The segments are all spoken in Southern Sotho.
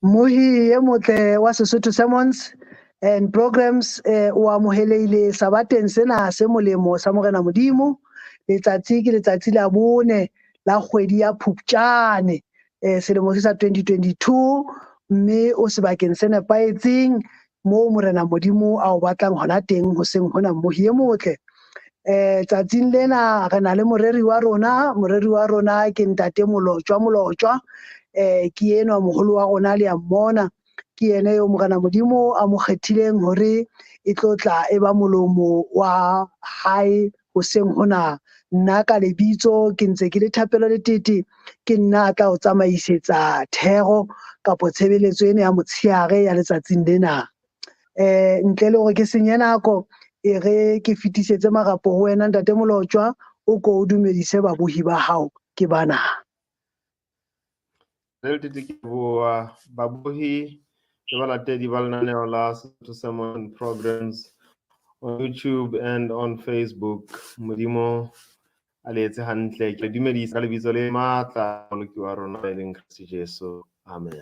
Mmohi e motle wa Sesotho Sermons and Programs, o amohelehile sabateng sena se molemo sa Morena Modimo. Letsatsi ke letsatsi la 4 la kgwedi ya Phupjane, selemo se sa 2022, mme o sebakeng se nepahetseng moo Morena Modimo a o batlang hona teng hoseng hona, mmohi e motle. Tsatsing lena re na le moreri wa rona. Moreri wa rona ke Ntate Molotjwa Molotjwa. Ke enwa moholo wa rona, le ya mmona, ke yena eo Morena Modimo a mo kgethileng hore e tlo tla e ba molomo wa hae hoseng hona. Nna ka lebitso ke ntse ke le Thapelo Letete, ke nna a tla o tsamaisetsa thero kapa tshebeletso ena ya motshehare ya letsatsing lena. Ntle le hore ke senye nako, e re ke fetisetse marapo ho wena Ntate Molotjwa, o ko o dumedise babohi ba hao ke bana. Letete, ke leboha babohi le balatedi ba lenaneo la Sesotho Sermon Programs on YouTube and on Facebook. Modimo a le etse hantle. Ke le dumedisa ka lebitso le matla Moloki wa rona e leng Kreste Jesu. Amen.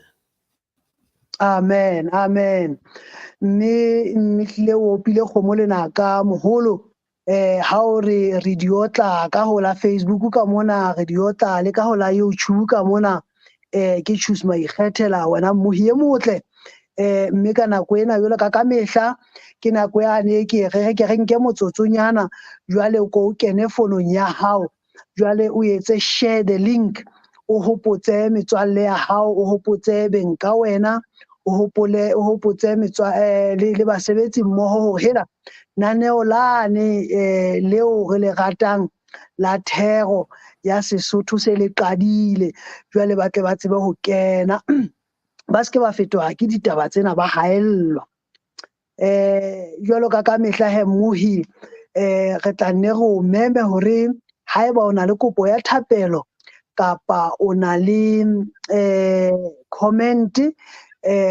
Amen, amen. Mme hlile o opile kgomo lenaka moholo. Ha o re re di otla ka ho la Facebook ka mona, re di otla le ka ho la YouTube ka mona. Ke Choose Maikgethela, wena mmohi e motle. Mme ka nako ena jwalo ka mehla ke nako yane ke re ke re nke motsotsonyana jwale ko o kene fonong ya hao, jwale o etse share the link, o hopotse metswalle ya hao, o hopotse beng ka wena, o hopole, o hopotse le basebetsi mmoho hore hela naneo lane leo re le ratang la thero ya Sesotho se le qadile, jwale ba tle ba tsebe ho kena, ba se ke ba fetoha ke ditaba tsena ba haellwa. Jwalo ka mehla he mmohi, re tla nne re o meme hore haeba o na le kopo ya thapelo kapa o na le comment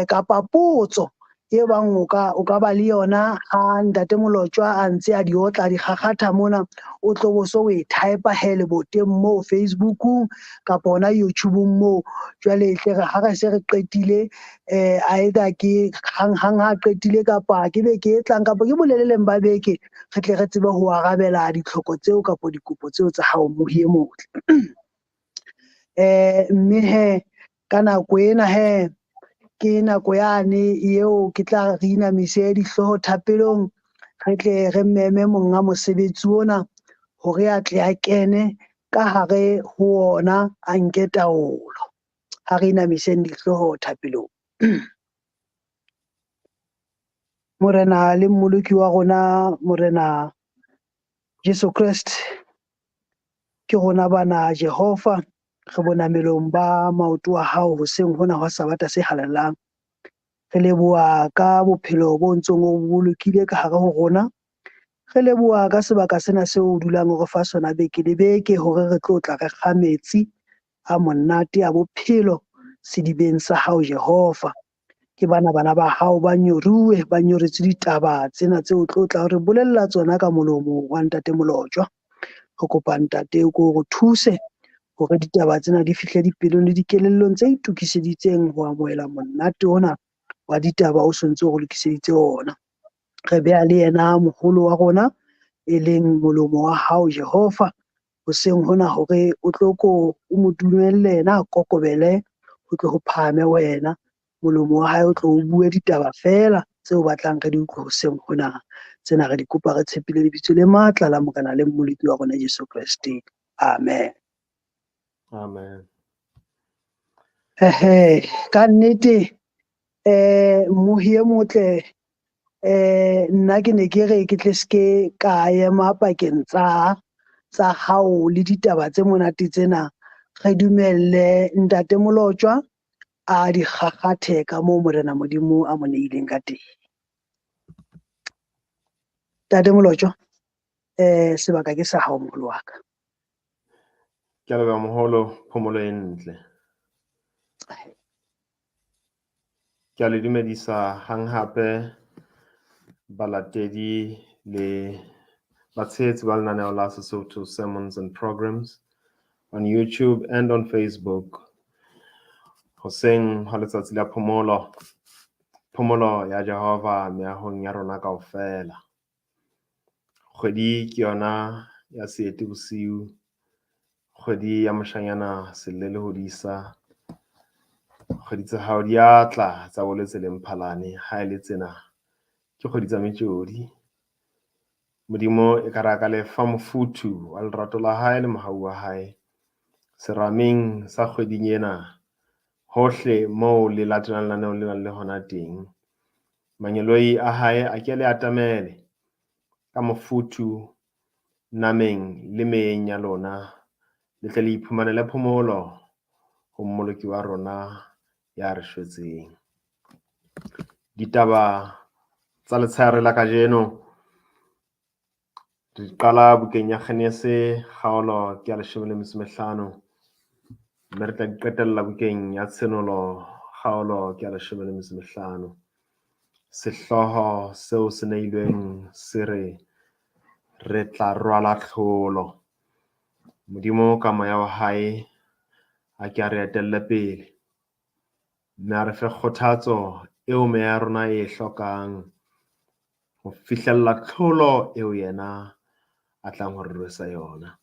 kapa potso e bang o ka ba le yona ha Ntate Molotjwa a ntse a di otla a di kgakgatha mona, o tlo bo so o e type he leboteng moo Facebookung kapa hona YouTubeong moo. Jwale e tle re ha re se re qetile, either ke hang hang ha qetile kapa ke beke e tlang kapa ke boleleleng ba beke, re tle re tsebe ho arabela ditlhoko tseo kapa dikopo tseo tsa hao mmohi e motle. Mme he ka nako ena he ke nako yane eo ke tla re inamise dihlooho thapelong, re tle re meme monga mosebetsi ona hore a tle a kene ka hare ho ona a nke taolo. Ha re inamiseng dihlooho thapelong. Morena le Mmoloki wa rona, Morena Jesu Kreste, ke rona bana Jehova, re bonamelong ba maoto a hao hoseng hona hwa Sabata se halalelang. Re leboha ka bophelo bo ntsong o bolokile ka hare ho rona. Re leboha ka sebaka sena seo o dulang o re fa sona beke le beke hore re tlo tla re kga metsi a monate a bophelo sedibeng sa hao Jehova. Ke bana bana ba hao ba nyoruwe, ba nyoretswe ditaba tsena tseo o tlo tla re bolella tsona ka molomo wa Ntate Molotjwa. Re kopa Ntate o ko re thuse hore ditaba tsena di fihle dipelong le dikelellong tse itokiseditseng ho amohela monate ona wa ditaba o sontso o re lokiseditse ona. Re beha le yena moholo wa rona e leng molomo wa hao Jehova hoseng hona hore o tlo ko o mo dumelle yena a kokobele, ho tlo ho phahame wena. Molomo wa hae o tlo o bue ditaba feela tseo batlang re di utlwe hoseng hona. Tsena re di kopa re tshepile lebitso le matla la Morena le Mmoloki wa rona Jesu Kreste. Amen. Amen. Ehe, ka nnete mmohi e motle, nna ke ne ke re ke tle ske ka ema pakeng tsa hao le ditaba tse monate tsena. Re dumelle Ntate Molotjwa a di kgakgathe ka moo Morena Modimo a mo neileng ka teng. Ntate Molotjwa, sebaka ke sa hao moholo wa ka. Ke a leboha moholo, phomolo e ntle. Ke a le dumedisa hang hape balatedi le batshehetsi ba lenaneo la Sesotho Sermons and Programs on YouTube and on Facebook. Hoseng ha letsatsi la phomolo, phomolo ya Jehova meahong ya rona kaofela. Kgwedi ke yona ya Seetebosiu, kgwedi ya moshanyana se llele hodisa. Kgwedi tsa hao di a tla tsa boletse le Mphalane, ha e le tsena ke kgwedi tsa metjodi. Modimo e ka re a ka le fa mofuthu wa lerato la hae le mohau wa hae serameng sa kgweding ena, hohle moo le latelang lenaneo lena le hona teng. Mangeloi a hae a ke le atamele ka mofuthu nameng le meyeng ya lona, le tle le iphumanele phomolo ho Mmoloki wa rona ya re shwetseng. Ditaba tsa letshehare la kajeno re di qala bukeng ya Genese kgaolo ke ya 15, mme re tla di qetella bukeng ya Tshenolo kgaolo ke ya 15. Sehlooho seo se neilweng se re, re tla rwala tlholo. Modimo ka moya wa hae a ke a re etelle pele, mme a re fe kgothatso eo meya ya rona e hlokang ho fihlella tlholo eo yena a tlang ho re rwesa yona.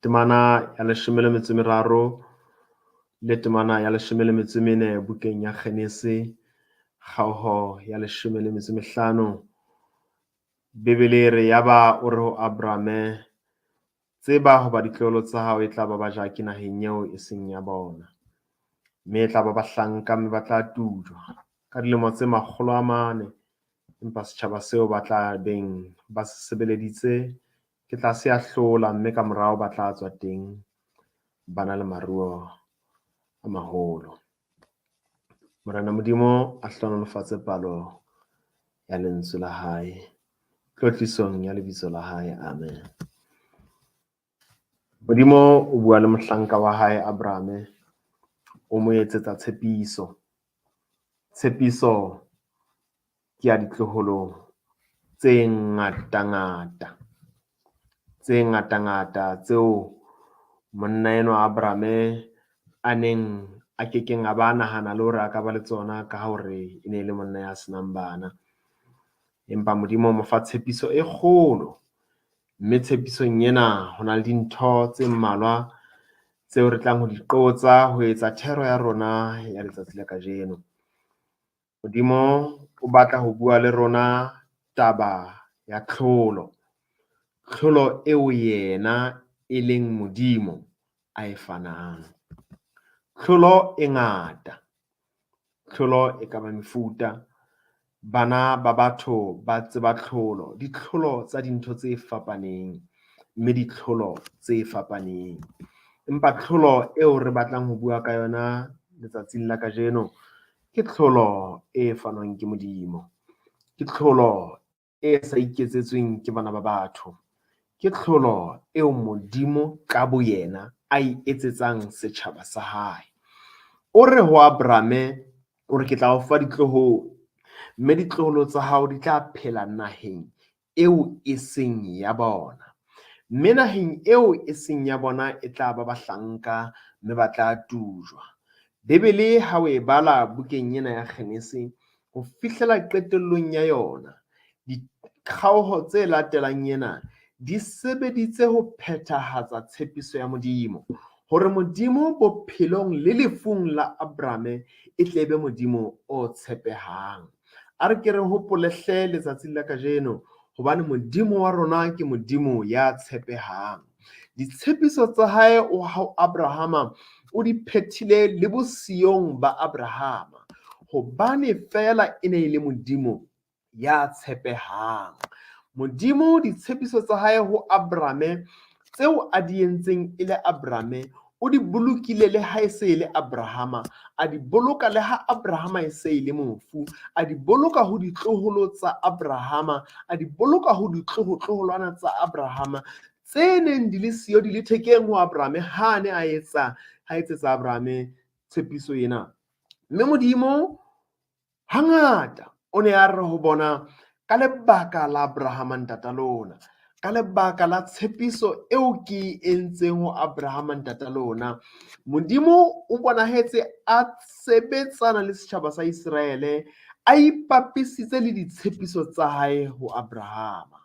Temana ya 13 le temana ya 14 bukeng ya Genese kgaoho ya 15, Bibele e re, yaba o re ho Abrame, tseba hoba ditloholo tsa hao e tla ba bajaki naheng eo e seng ya bona, mme e tla ba bahlanka mme ba tla tujwa ka dilemo tse 400, empa setjhaba seo ba tla beng ba se sebeleditse ke tla se ahlola, mme ka morao ba tla tswa teng ba na le maruo a maholo. Morena Modimo a hlohonolofatse palo ya lentswe la hae tlotlisong ya lebitso la hae, amen. Modimo o bua le mohlanka wa hae Abrame, o mo etsetsa tshepiso. Tshepiso ke ya ditloholo tse ngatangata, tse ngatangata tseo monna enwa Abrame a neng a kekeng a ba nahana le hore a ka ba le tsona ka hore e ne e le monna ya senang bana. Empa Modimo o mo fa tshepiso e kgolo, mme tshepisong ena ho na le dintho tse mmalwa tseo re tlang ho di qotsa ho etsa thero ya rona ya letsatsi la kajeno. Modimo o batla ho bua le rona taba ya tlholo, tlholo eo yena e leng Modimo a e fanang. Tlholo e ngata, tlholo e ka ba mefuta. Bana ba batho ba tseba tlholo, ditlholo tsa dintho tse fapaneng, mme ditlholo tse fapaneng. Empa tlholo eo re batlang ho bua ka yona letsatsing la kajeno ke tlholo e fanwang ke Modimo. Ke tlholo e sa iketsetsweng ke bana ba batho. Ke tlholo eo Modimo ka boyena a e etsetsang setjhaba sa hae. O re ho Abrame, o re ke tla o fa ditloholo, mme ditloholo tsa hao di tla phela naheng eo e seng ya bona. Mme naheng eo e seng ya bona e tla ba bahlanka, mme ba tla tujwa. Bibele ha o e bala bukeng ena ya Genese ho fihlela qetellong ya yona, dikgaoho tse latelang ena di sebeditse ho phethahatsa tshepiso ya Modimo, hore Modimo bophelong le lefung la Abrame e tle be Modimo o tshepehang. A re ke re hopole hle letsatsing la kajeno, hobane Modimo wa rona ke Modimo ya tshepehang. Ditshepiso tsa hae o ho Abrahama o di phethile le bosiyong ba Abrahama, hobane feela e ne e le Modimo ya tshepehang. Modimo ditshepiso tsa hae ho Abrame tseo a di entseng e le Abrame, o di bolokile le ha e se e le Abrahama, a di boloka le ha Abrahama e se e le mofu, a di boloka ho ditloholo tsa Abrahama, a di boloka ho ditlohotloholwana tsa Abrahama tse neng di le siyo di le thekeng ho Abrame ha a ne a etsa ha etsetsa Abrame tshepiso ena. Mme Modimo hangata o ne a re ho bona, ka lebaka la Abrahama ntata lona, Ka lebaka la tshepiso eo ke e entseng ho Abrahama ntata lona. Modimo o bonahetse a sebetsana le setjhaba sa Iseraele, a ipapisitse le ditshepiso tsa hae ho Abrahama.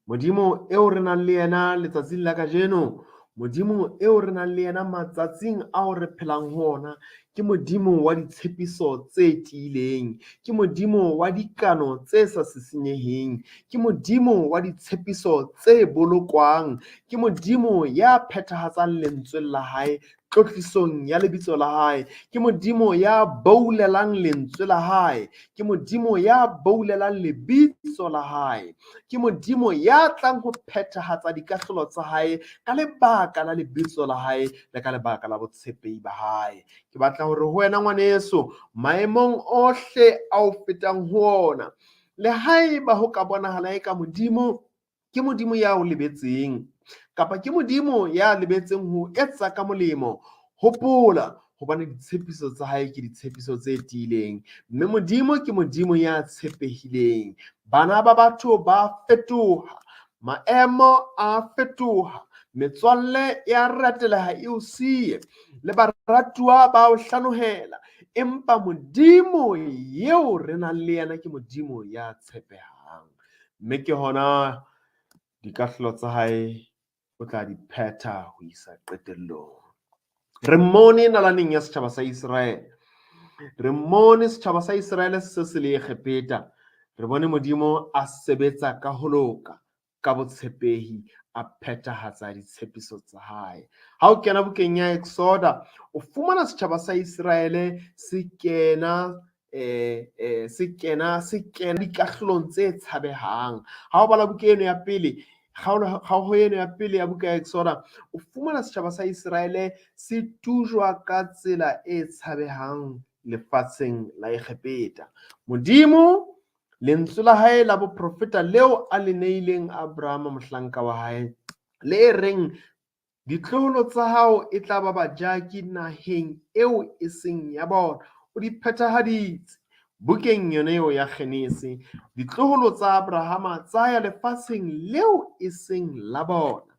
Modimo eo re nang le yena letsatsing la kajeno, Modimo eo re nang le yena matsatsing ao re phelang ho ona, ke Modimo wa ditshepiso tse tiileng, ke Modimo wa dikano tse sa sisinyeheng, ke Modimo wa ditshepiso tse bolokwang, ke Modimo ya phethahatsang lentswe la hae tlotlisong ya lebitso la hae, ke Modimo ya boulelang lentswe la hae, ke Modimo ya boulelang lebitso la hae, ke Modimo ya tlang ho phethahatsa dikahlolo tsa hae ka lebaka la lebitso la hae le ka lebaka la botshepehi ba hae. Ke batla hore ho wena ngwaneso, maemong ohle ao fetang ho ona, le haeba ho ka bonahala eka Modimo ke Modimo ya o lebetseng, kapa ke Modimo ya lebetseng ho etsa ka molemo, hopola hobane ditshepiso tsa hae ke ditshepiso tse tiileng, mme Modimo ke Modimo ya tshepehileng. Bana ba batho ba fetoha, maemo a fetoha, metswalle ya reteleha e o siye, le baratuwa ba o hlanohela, empa Modimo eo re nang le yena ke Modimo ya tshepehang. Mme ke hona dikahlolo tsa hae o tla di phetha ho isa qetellong. Re mmone nalaneng ya setjhaba sa Iseraele. Re mmone setjhaba sa Iseraele se se le Egepeta. Re bone Modimo a sebetsa ka ho loka, ka botshepehi, a phethahatsa ditshepiso tsa hae. Ha o kena bukeng ya Exoda, o fumana setjhaba sa Iseraele se kena se kena dikahlolong tse tshabehang. Ha o bala buka eno ya pele, kgaolo eno ya pele ya buka ya Exoda, o fumana setjhaba sa Iseraele se tujwa ka tsela e tshabehang lefatsheng la Egepeta. Modimo, lentswe la hae la boprofeta leo a le neileng Abrahama mohlanka wa hae, le reng ditloholo tsa hao e tla ba bajaki naheng eo e seng ya bona, o di phethahaditse. Bukeng yona eo ya Genese, ditloholo tsa Abrahama tsa ya lefatsheng leo e seng la bona,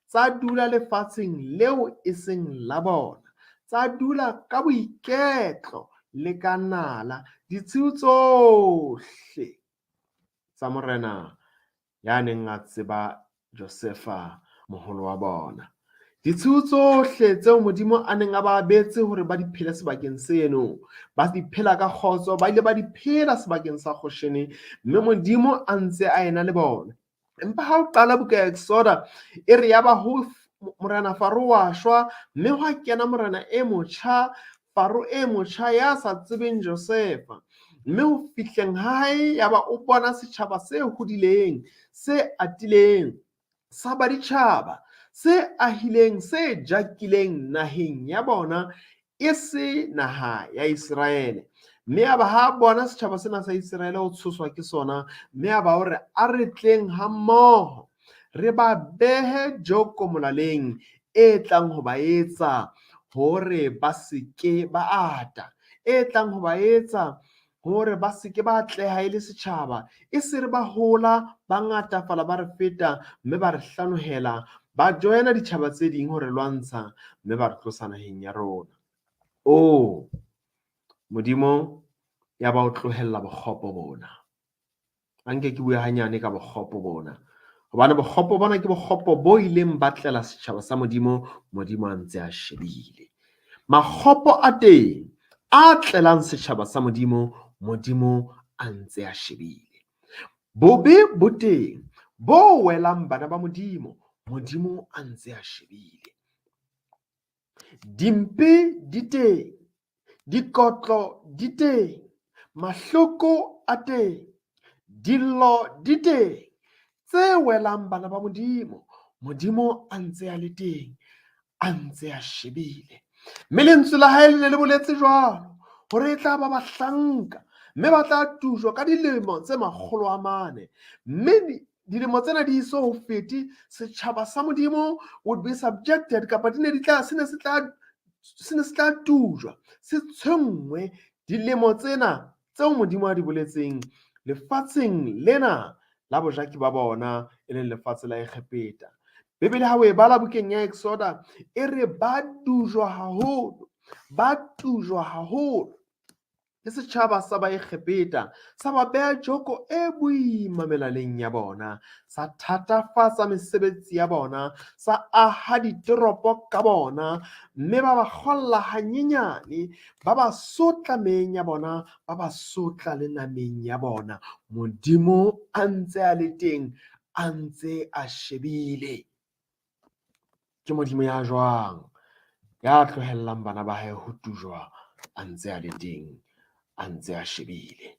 tsa dula lefatsheng leo e seng la bona, tsa dula ka boiketlo le ka nala ditshiu tsohle tsa morena ya neng a tseba Josefa moholo wa bona. Ditshiu tsohle tseo Modimo a neng a ba abetse hore ba di phele sebakeng seno, ba di phela ka kgotso, ba ile ba di phela sebakeng sa Goshene, mme Modimo a ntse a ena le bona. Empa ha o qala buka ya Exoda, e re yaba ho morena Faro wa shwa, mme hwa kena morena e motjha, Faro e motjha ya sa tsebeng Josefa. Mme ho fihleng ha hae yaba o bona setjhaba se hodileng, se atileng, sa baditjhaba, se ahileng, se jakileng naheng ya bona, e se naha ya Iseraele. Mme yaba ha bona setjhaba sena sa Iseraele ho tshoswa ke sona, mme yaba o re a re tleng hammoho, re ba behe joko molaleng e tlang ho ba etsa hore ba se ke ba ata, e tlang ho ba etsa hore ba se ke ba atleha e le setjhaba, e se re ba hola, ba ngatafala, ba re feta, mme ba re hlanohela, ba joina ditjhaba tse ding ho re lwantsha, mme ba re tlosa naheng ya rona. Oh, Modimo ya ba o tlohella bokgopo bona. A nke ke bue hanyane ka bokgopo bona, hobane bokgopo bona ke bokgopo bo ileng ba tlela setjhaba sa Modimo, Modimo a ntse a shebile. Makgopo a teng a tlelang setjhaba sa Modimo, Modimo a ntse a shebile. Bobe bo teng bo welang bana ba Modimo, Modimo a ntse a shebile. Dimpe di teng, dikotlo di teng, mahloko a teng, dillo di teng tse welang bana ba Modimo, Modimo a ntse a le teng, a ntse a shebile. Mme lentswe la hae le ne le boletse jwalo hore e tla ba bahlanka, mme ba tla tujwa ka dilemo tse 400. Mme dilemo tsena di so ho fete, setjhaba sa Modimo would be subjected, kapa di ne di tla, se ne se tla, se ne se tla tujwa, se tshwenngwe dilemo tsena tseo Modimo a di boletseng lefatsheng lena la bojaki ba bona, e leng lefatshe la Egepeta. Bibele ha o e bala bukeng ya Exoda e re ba tujwa haholo, ba tujwa haholo ke setjhaba sa Baegepeta, sa ba beha joko e boima melaleng ya bona, sa thatafatsa mesebetsi ya bona, sa aha ditoropo ka bona, mme ba ba kgolla hanyenyane, ba ba sotla meyeng ya bona, ba ba sotla le nameng ya bona. Modimo a ntse a le teng, a ntse a shebile. Ke Modimo ya jwang ya tlohellang bana ba hae ho tujwa a ntse a le teng, a ntse a shebile?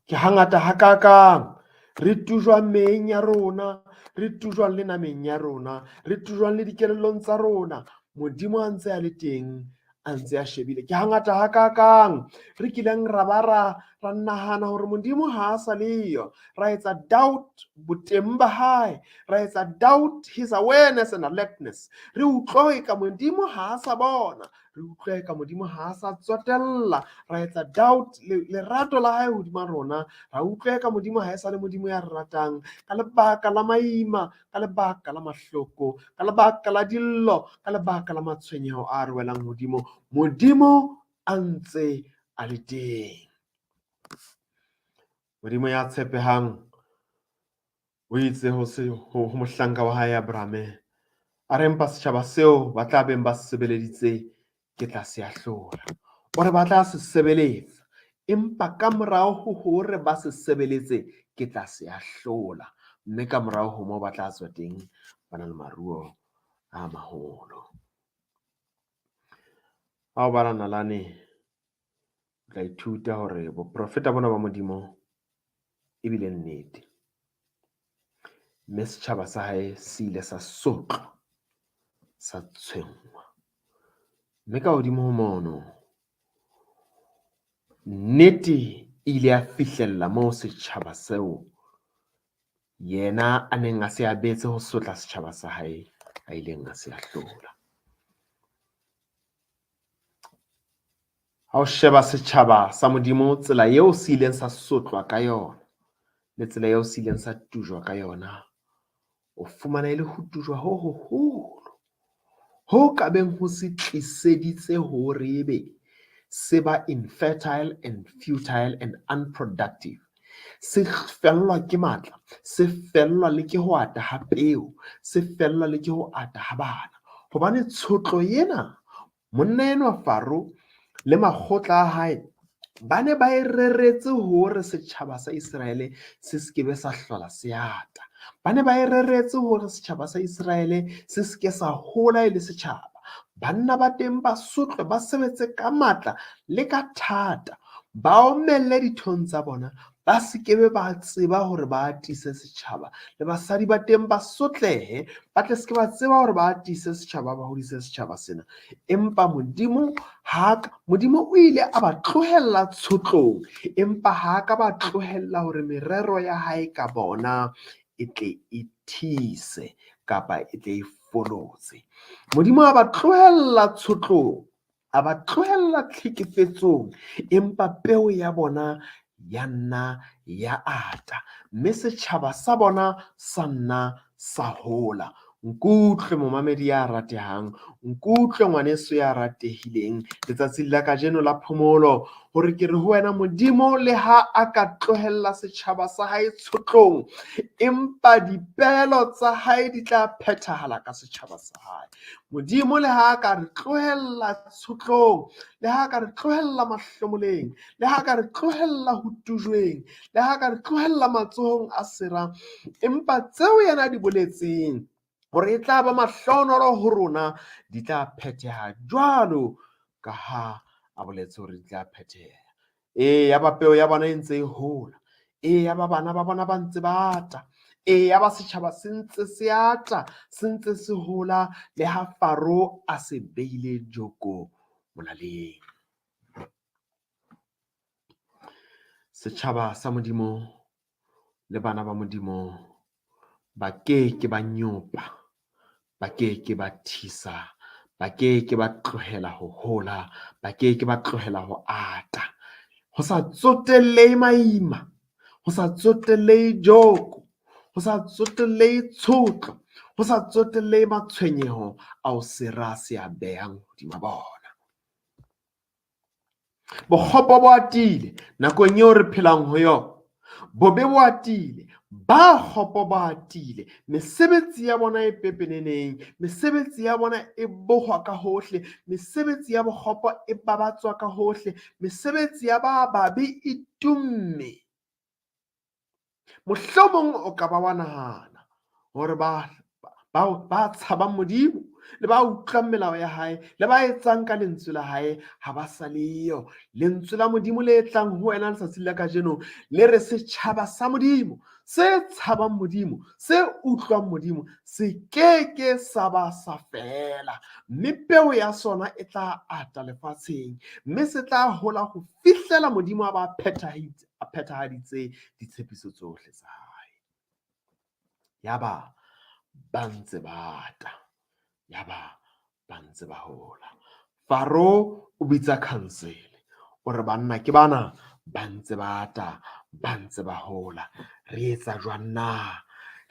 Ke hangata hakakang re tujwang meyeng ya rona, re tujwang le nameng ya rona, re tujwang le dikelellong tsa rona. Modimo a ntse a le teng, a ntse a shebile. Ke hangata hakakang re kileng ra ba ra nahana hore Modimo ha a sa leyo, ra etsa doubt boteng ba hae, ra etsa doubt his awareness and alertness. Re utlwa eka Modimo ha a sa bona, re utlwa eka Modimo ha a sa tsotella, ra etsa doubt lerato la hae hodima rona, ra utlwa eka Modimo ha e sa le Modimo ya re ratang ka lebaka la maima, ka lebaka la mahloko, ka lebaka la dillo, ka lebaka la matshwenyeho a re welang hodimo. Modimo a ntse a le teng. Modimo ya tshepehang o itse ho mohlanka wa hae Abrahame, a re empa setjhaba seo ba tla beng ba se sebeleditse ke tla se ahlola. O re ba tla se sebeletsa, empa ka morao ho hore ba se sebeletse ke tla se ahlola. Mme ka morao ho moo ba tla tswa teng ba na le maruo a maholo. Ha o bala nalane, o tla ithuta hore boprofeta bona ba Modimo ebile nnete. Mme setjhaba sa hae se ile sa sotlwa, sa tshwenngwa. Mme ka hodimo ho mono, nnete e ile ya fihlella moo setjhaba seo yena a neng a se abetse ho sotla setjhaba sa hae a ileng a se ahlola. Ha o sheba setjhaba sa Modimo, tsela eo se ileng sa sotlwa ka yona le tsela eo se ileng sa tujwa ka yona, o fumana e le ho tujwa ho hoholo ho ka beng ho se tliseditse hore ebe se ba infertile and futile and unproductive. Se fellwa ke matla, se fellwa le ke ho ata ha peo, se fellwa le ke ho ata ha bana. Hobane tshotlo ena, monna enwa Faro le makgotla a hae ba ne ba e reretse hore setjhaba sa Iseraele se se ke be sa hlola se ata. Ba ne ba e reretse hore setjhaba sa Iseraele se se ke sa hola e le setjhaba. Banna ba teng ba sotlwe, ba sebetse ka matla le ka thata, ba omelle dithong tsa bona, ba se ke be ba tseba hore ba atise setjhaba. Le basadi ba teng ba sotlehe, ba tle se ke ba tseba hore ba atise setjhaba, ba hodise setjhaba sena. Empa Modimo ha ka, Modimo o ile a ba tlohella tshotlong, empa ha ka ba tlohella hore merero ya hae ka bona e tle e thise kapa e tle e folotse. Modimo a ba tlohella tshotlong, a ba tlohella tlhekefetsong, empa peo ya bona ya nna ya ata, mme setjhaba sa bona sa nna sa hola. Nkutlwe momamedi ya ratehang, nkutlwe ngwaneso ya ratehileng letsatsing la kajeno la phomolo, hore ke re ho wena Modimo le ha a ka tlohella setjhaba sa hae tshotlong, empa dipehelo tsa hae di tla phethahala ka setjhaba sa hae. Modimo le ha a ka re tlohella tshotlong, le ha a ka re tlohella mahlomoleng, le ha a ka re tlohella ho tujweng, le ha a ka re tlohella matsohong a sera, empa tseo yena a di boletseng hore e tla ba mahlonolo ho rona di tla phetheha jwalo ka ha a boletse hore di tla phetheha. E ya ba peo ya bona e ntse e hola, e ya ba bana ba bona ba ntse ba ata, e ya ba setjhaba se ntse se ata, se ntse se hola le ha Faro a se beile joko molaleng. Setjhaba sa Modimo le bana ba Modimo ba ke ke ba nyopa, ba ke ke ba thisa, ba ke ke ba tlohela ho hola, ba ke ke ba tlohela ho ata. Ho sa tsotellehe maima, Ho sa tsotellehe joko, ho sa tsotellehe tshotlo, ho sa tsotellehe matshwenyeho ao sera se a behang hodima bona. Bokgopo bo atile nakong eo re phelang ho yona. Bobe bo atile, ba kgopo ba atile, mesebetsi ya bona e pepeneneng, mesebetsi ya bona e bohwa ka hohle, mesebetsi ya bokgopo e babatswa ka hohle, mesebetsi ya ba babe e tumme. Mohlomong o ka ba wa nahana hore ba bao ba tshabang Modimo le ba utlwang melao ya hae le ba etsang ka lentswe la hae ha ba sa leyo. Lentswe la Modimo le tlang ho wena letsatsing la kajeno le re setjhaba sa Modimo se tshabang Modimo, se utlwang Modimo se ke ke sa ba sa fela, mme peo ya sona e tla ata lefatsheng, mme se tla hola ho fihlela Modimo a ba a phethahaditse ditshepiso tsohle tsa hae. Yaba ba ntse ba ata, yaba ba ntse ba hola. Faro o bitsa khansele, o re banna ke bana ba ntse ba ata, ba ntse ba hola. Re etsa jwang na?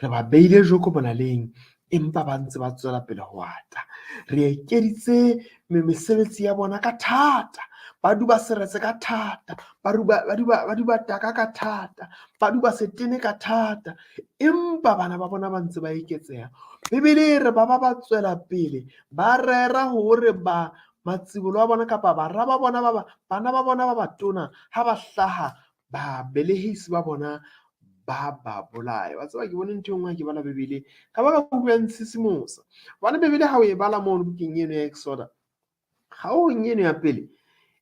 Re ba beile joko molaleng, empa ba ntse ba tswela pele ho ata. Re ekeditse mesebetsi ya bona ka thata, ba duba seretse ka thata, ba duba taka ka thata, ba duba setene ka thata, empa bana ba bona ba ntse ba eketseha. Bibele e re ba ba ba tswela pele ba rera hore ba matsibolo a bona kapa bara ba bona ba bana ba bona ba batona ha ba hlaha babelehisi ba bona ba ba bolaya. Wa tseba ke bone ntho e nngwe ha ke bala Bibele ka ba ka utlwa ya nsisimosa. Hobane Bibele ha o e bala mono bukeng eno ya Exoda, kgaolong eno ya pele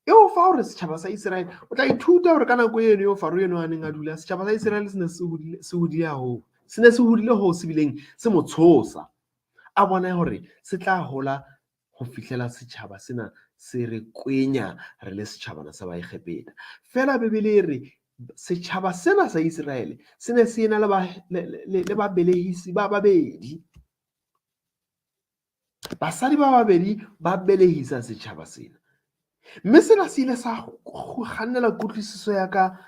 e o fa hore setjhaba sa Iseraele o tla ithuta hore ka nako eno eo Faro eno a neng a dula, setjhaba sa Iseraele se ne se hodile haholo. Se ne se hodile hoo se bileng se mo tshosa. A bona hore se tla hola ho fihlela setjhaba sena se re kwenya re le setjhabana sa Baegepeta. Feela Bibele e re setjhaba sena sa Iseraele se ne se ena le babelehisi ba babedi. Basadi ba babedi ba belehisa setjhaba sena. Mme sena se ile sa kgannela kutlwisiso ya ka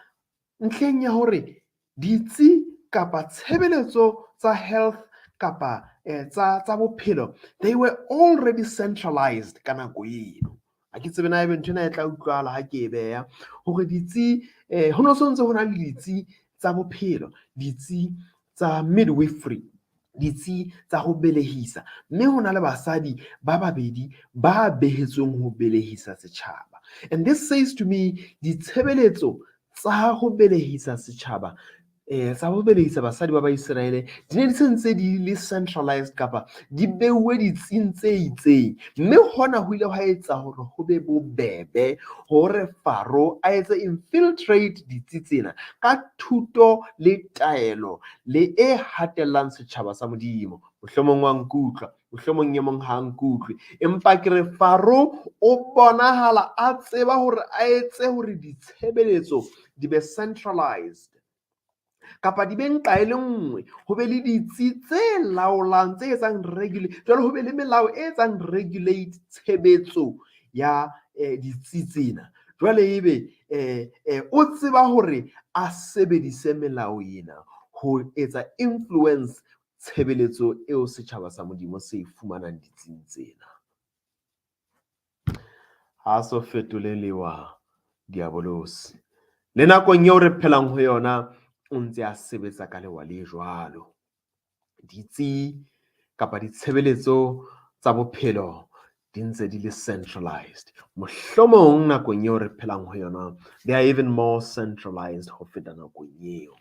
ntlheng ya hore ditsi kapa tshebeletso tsa health kapa tsa bophelo, they were already centralized ka nako eno. Ha ke tsebe na ebe ntho ena e tla utlwahala ha ke e beha hore ditsi ho no so ntse ho na le ditsi tsa bophelo, ditsi tsa midwifery, ditsi tsa ho belehisa, mme ho na le basadi ba babedi ba behetsweng ho belehisa setjhaba. And this says to me ditshebeletso tsa ho belehisa setjhaba tsa ho belehisa basadi ba Baiseraele di ne di se ntse di le centralized kapa di beuwe ditsing tse itseng, mme hona ho ile hwa etsa hore ho be bobebe hore Faro a etse infiltrate ditsi tsena ka thuto le taelo le e hatellang setjhaba sa Modimo. Mohlomong wa nkutlwa, mohlomong e mong ha nkutlwe, empa ke re Faro o bonahala a tseba hore a etse hore ditshebeletso di be centralized kapa di be nqa e le nngwe, ho be le ditsi tse laolang tse etsang regulate, jwale ho be le melao e etsang regulate tshebetso ya ditsi tsena. Jwale ebe o tseba hore a sebedise melao ena ho etsa influence tshebeletso eo setjhaba sa Modimo se e fumanang ditsing tsena. Ha so fetole lewa diabolosi. Le nakong eo re phelang ho yona o ntse a sebetsa ka lewa le jwalo. Ditsi kapa ditshebeletso tsa bophelo di ntse di le centralized. Mohlomong nakong eo re phelang ho yona they are even more centralized ho feta nakong eo.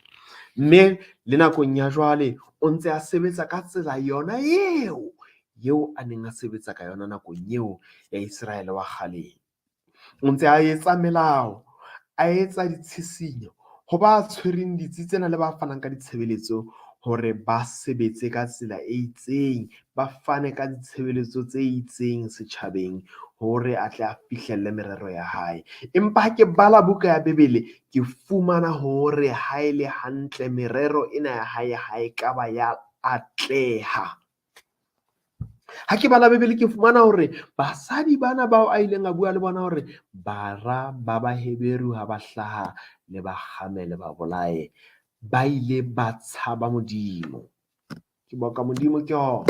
Mme le nakong ya jwale o ntse a sebetsa ka tsela yona eo eo a neng a sebetsa ka yona nakong eo ya Iseraele wa kgaleng. O ntse a etsa melao, a etsa ditshisinyo ho ba tshwereng ditsi tsena le ba fanang ka ditshebeletso hore ba sebetse ka tsela e itseng, ba fane ka ditshebeletso tse itseng setjhabeng hore a tle a fihlelle merero ya hae. Empa ha ke bala buka ya Bibele, ke fumana hore ha e le hantle merero ena ya hae ha e ka ba ya atleha. Ha ke bala Bibele ke fumana hore basadi bana bao a ileng a bua le bona hore bara ba Baheberu ha ba hlaha le ba kgame le ba bolaye, Ba ile ba tshaba Modimo. Ke boka Modimo ke hona.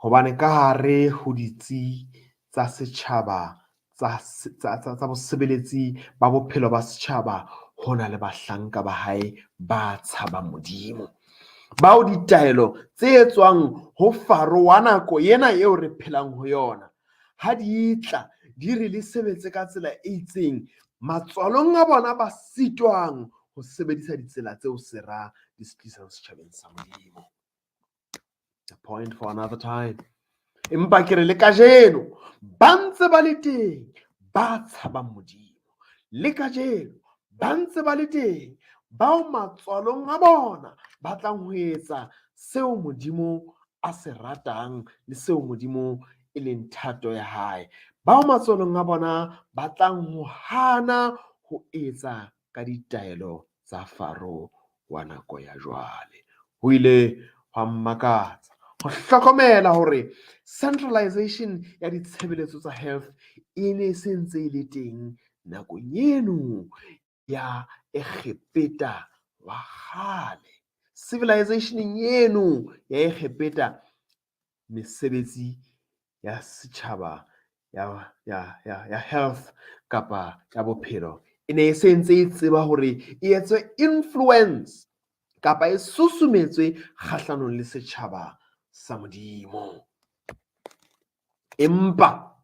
Hobane ka hare ho ditsi tsa setjhaba tsa bosebeletsi ba bophelo ba setjhaba ho na le bahlanka ba hae ba tshabang Modimo. Bao ditaelo tse tswang ho Faro wa nako ena eo re phelang ho yona ha di tla di re le sebetse ka tsela e itseng matswalong a bona ba sitwang ho sebedisa ditsela tseo sera di se tlisang setjhabeng sa Modimo. A point for another time. Empa ke re le kajeno ba ntse ba le teng ba tshabang Modimo. Le kajeno ba ntse ba le teng bao matswalong a bona ba tlang ho etsa seo Modimo a se ratang le seo Modimo e leng thato ya hae. Bao matswalong a bona ba tlang ho hana ho etsa ka ditaelo tsa Faro wa nako ya jwale. Ho ile hwa mmakatsa ho hlokomela hore centralization ya ditshebeletso tsa health e ne e se ntse e le teng nakong eno ya Egepeta wa kgale. Civilizationeng eno ya Egepeta mesebetsi ya setjhaba ya health kapa ya bophelo e ne e se ntse e tseba hore e etswe influence kapa e susumetswe kgahlanong le setjhaba sa Modimo. Empa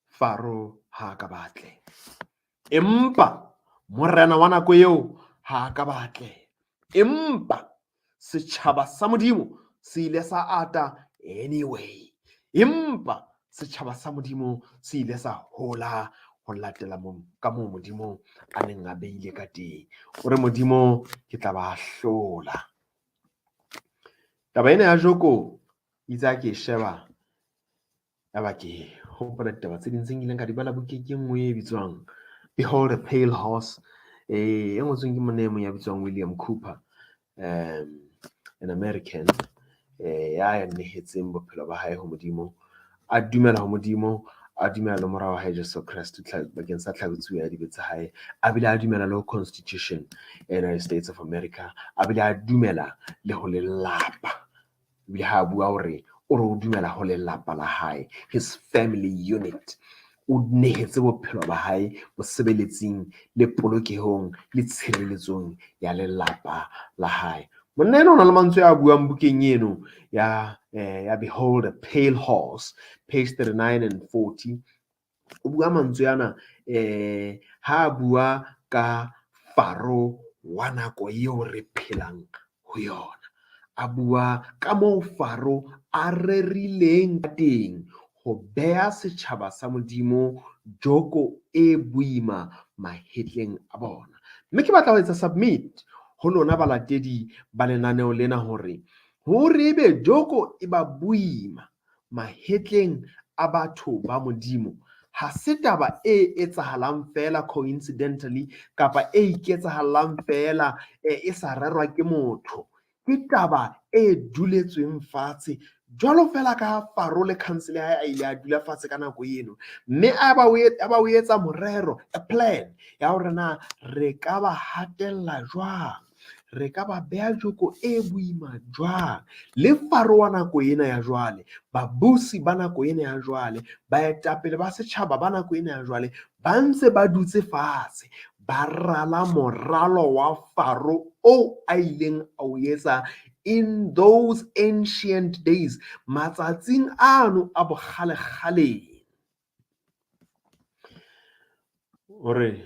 Faro ha a ka batle. Empa morena wa nako eo ha a ka batle. Empa setjhaba sa Modimo se ile sa ata anyway. Empa setjhaba sa Modimo se ile sa hola ho latela ka moo Modimo a neng a beile ka teng. O re Modimo ke tla ba hlola. Taba ena ya joko itse ha ke e sheba yaba ke hopola ditaba tse ding tse nkileng ka di bala bukeng e nngwe e bitswang Behold a Pale Horse e ngotsweng ke monna e mong ya bitswang William Cooper, an American ya nehetseng bophelo ba hae ho Modimo, a dumela ho Modimo, a dumela le mora wa hae Jesu Kreste bakeng sa tlhakisetso ya dibe tsa hae, a bile a dumela le ho Constitution ya United States of America, a bile a dumela le ho lelapa. Ebile ha a bua hore o re o dumela ho lelapa la hae, his family unit. O nehetse bophelo ba hae bosebeletsing le polokehong le tshireletsong ya lelapa la hae. Monna ena o na le mantswe a buang bukeng eno ya Behold a Pale Horse, page 39 and 40. O bua mantswe ana ha a bua ka Faro wa nako eo re phelang ho yona. A bua ka moo Faro a rerileng ka teng ho beha setjhaba sa Modimo joko e boima mahetleng a bona. Mme ke batla ho etsa submit ho lona balatedi ba lenaneo lena hore ebe joko e ba boima mahetleng a batho ba Modimo ha se taba e etsahalang feela coincidentally kapa e iketsahallang feela e sa rerwa ke motho. Ke taba e duletsweng fatshe jwalo feela ka Faro le council ya hae a ile a dula fatshe ka nako eno, mme a ba o etsa morero, a plan ya hore na re ka ba hatella jwang, re ka ba beha joko e boima jwang. Le Faro wa nako ena ya jwale, babusi ba nako ena ya jwale, baetapele ba setjhaba ba nako ena ya jwale ba ntse ba dutse fatshe ba rala moralo wa Faro oo a ileng a o etsa in those ancient days, matsatsing ano a bokgalekgaleng. O re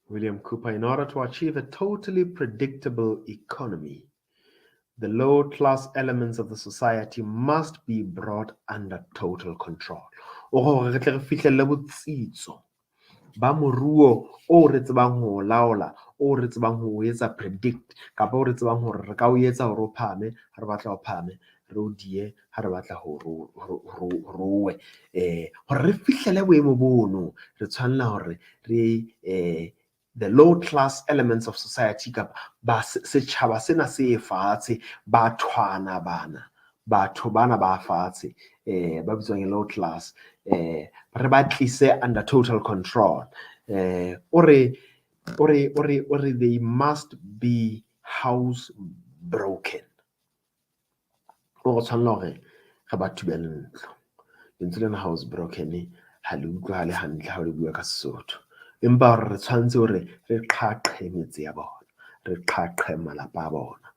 William Cooper, in order to achieve a totally predictable economy, the low class elements of the society must be brought under total control. O gore re tle re fihlelle botsitso ba moruo o re tsebang ho o laola, o re tsebang ho o etsa predict, kapa o re tsebang hore re ka o etsa hore o phahame ha re batla o phahame, re o diye ha re batla hore o we. Hore re fihlele boemo bono, re tshwanela hore re the low class elements of society kapa ba setjhaba sena se fatshe, bathwana bana, batho bana ba fatshe ba bitswang low class, re ba tlise under total control. O re O re they must be house broken. O re tshwanela hore re ba thubele ntlo. Lentswe lena house broken ha le utlwahale hantle ha le bua ka Sesotho. Empa hore re tshwanetse hore re qhaqhe metse ya bona, re qhaqhe malapa a bona.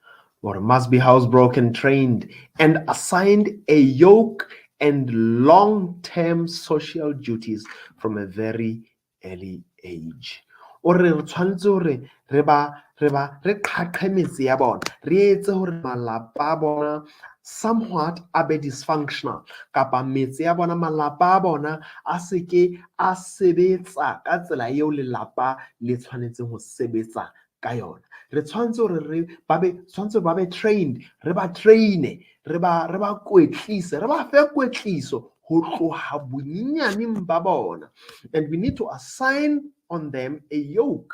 Or must be housebroken, trained and assigned a yoke and long-term social duties from a very early age. O re re tshwanetse hore re ba re qhaqhe metse ya bona, re etse hore malapa a bona somewhat a be dysfunctional, kapa metse ya bona, malapa a bona a seke a sebetsa ka tsela eo lelapa le tshwanetseng ho sebetsa ka yona. Re tshwanetse hore re ba be tshwanetse ba be trained, re ba train-e, re ba kwetlise, re ba fe kwetliso ho tloha bonyenyaneng ba bona. And we need to assign on them a yoke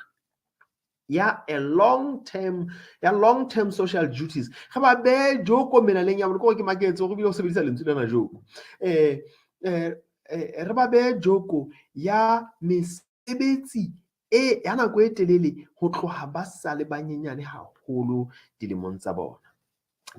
ya a long term ya long term social duties. Re ba behe joko melaleng ya bona. Ke hore ke maketse hore ebile o sebedisa lentswe lena joko. Re ba behe joko ya mesebetsi e ya nako e telele ho tloha ba sa le banyenyane haholo dilemong tsa bona,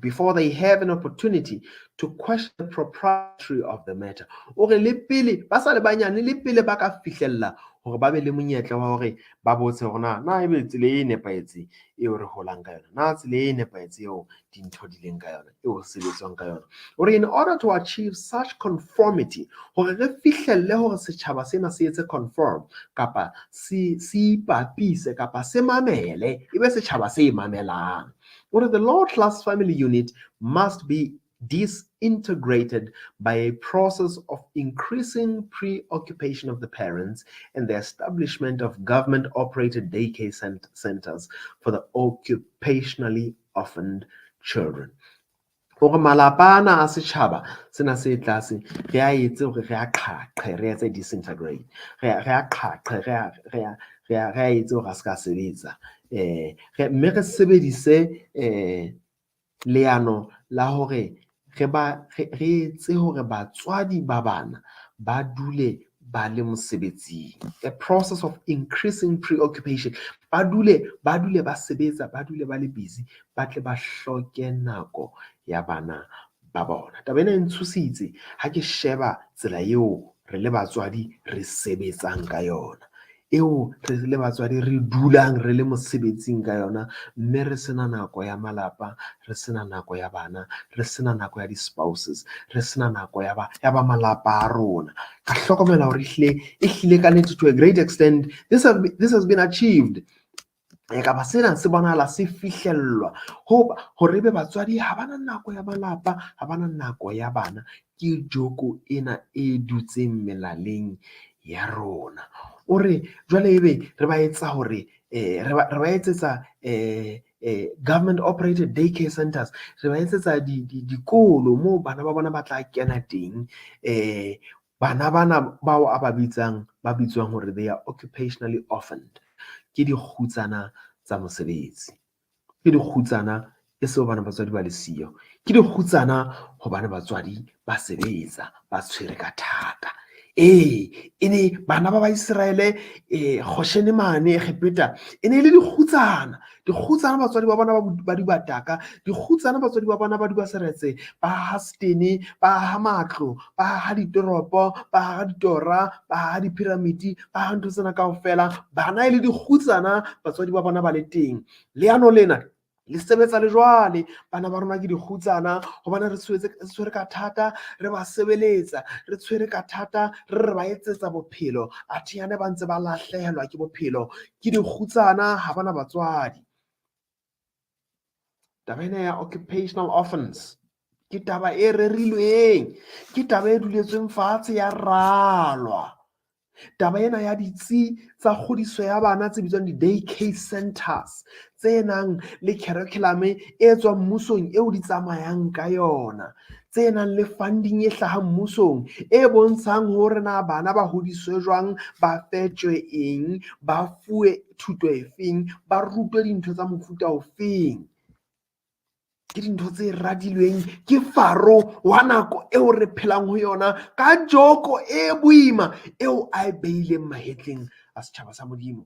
before they have an opportunity to question the propriety of the matter. O re le pele ba sa le banyane, le pele ba ka fihlella hore ba be le monyetla wa hore ba botse hore na ebe tsela e nepahetseng eo re holang ka yona, na tsela e nepahetseng eo dintho di leng ka yona, eo ho sebetswang ka yona. O re in order to achieve such conformity, hore re fihlelle hore setjhaba sena se etse conform, kapa se ipapise, kapa se mamele, ebe setjhaba se mamelang. O re the lower class family unit must be disintegrated by a process of increasing preoccupation of the parents and the establishment of government-operated daycare centers for the occupationally orphaned children. Hore malapa ana a setjhaba sena se tlase re a etse hore re a qhaqhe, re etse disintegrate, re a qhaqhe, re a etse hore a se ka sebetsa, mme re sebedise leano la hore re etse hore batswadi ba bana ba dule ba le mosebetsing. A process of increasing preoccupation, ba dule ba sebetsa, ba dule ba le busy, ba tle ba hloke nako ya bana ba bona. Taba ena e ntshositse ha ke sheba tsela eo re le batswadi re sebetsang ka yona, eo re le batswadi re dulang re le mosebetsing ka yona, mme re sena nako ya malapa, re sena nako ya bana, re sena nako ya di-spouses, re sena nako ya ba malapa a rona. Ka hlokomela hore ehlile ka nnete, to a great extent this has been achieved. Kapa sena se bonahala se fihlellwa hore ebe batswadi ha bana nako ya malapa, ha bana nako ya bana. Ke joko ena e dutseng melaleng ya rona. O re jwale ebe re ba etsa hore re ba etsetsa government operated daycare centers, re ba etsetsa dikolo moo bana ba bona ba tla kena teng. Bana bana bao a ba bitsang, ba bitswang hore they are occupationally orphaned, ke dikgutsana tsa mosebetsi, ke dikgutsana e se hobane batswadi ba le siyo, ke dikgutsana hobane batswadi ba sebetsa, ba tshwere ka thata. Ee, e ne bana ba Baiseraele Goshene mane Egepeta e ne e le dikgutsana, dikgutsana batswadi ba bona ba dibataka, dikgutsana batswadi ba bona ba duba seretse, ba haha setene, ba haha matlo, ba haha ditoropo, ba haha ditora, ba haha diphiramiti, ba haha ntho tsena kaofela. Bana e le dikgutsana, batswadi ba bona ba le teng. Leano lena le sebetsa le jwale. Bana ba rona ke dikgutsana hobane re tshwere ka thata, re ba sebeletsa, re tshwere ka thata, re ba etsetsa bophelo, athe yane ba ntse ba lahlehelwa ke bophelo. Ke dikgutsana, ha bana batswadi. Taba ena ya occupational orphans ke taba e rerilweng, ke taba e duletsweng fatshe ya ralwa. Taba ena ya ditsi tsa kgodiso ya bana tse bitswang di-day care centers, tse nang le curriculum e tswang mmusong eo di tsamayang ka yona, tse nang le funding e hlahang mmusong e bontshang hore na bana ba hodiswe jwang, ba fetjwe eng, ba fuwe thuto efeng, ba rutwe dintho tsa mofuta ofeng. Ke dintho tse radilweng ke Faro wa nako eo re phelang ho yona, ka joko e boima eo a e beileng mahetleng a setjhaba sa Modimo.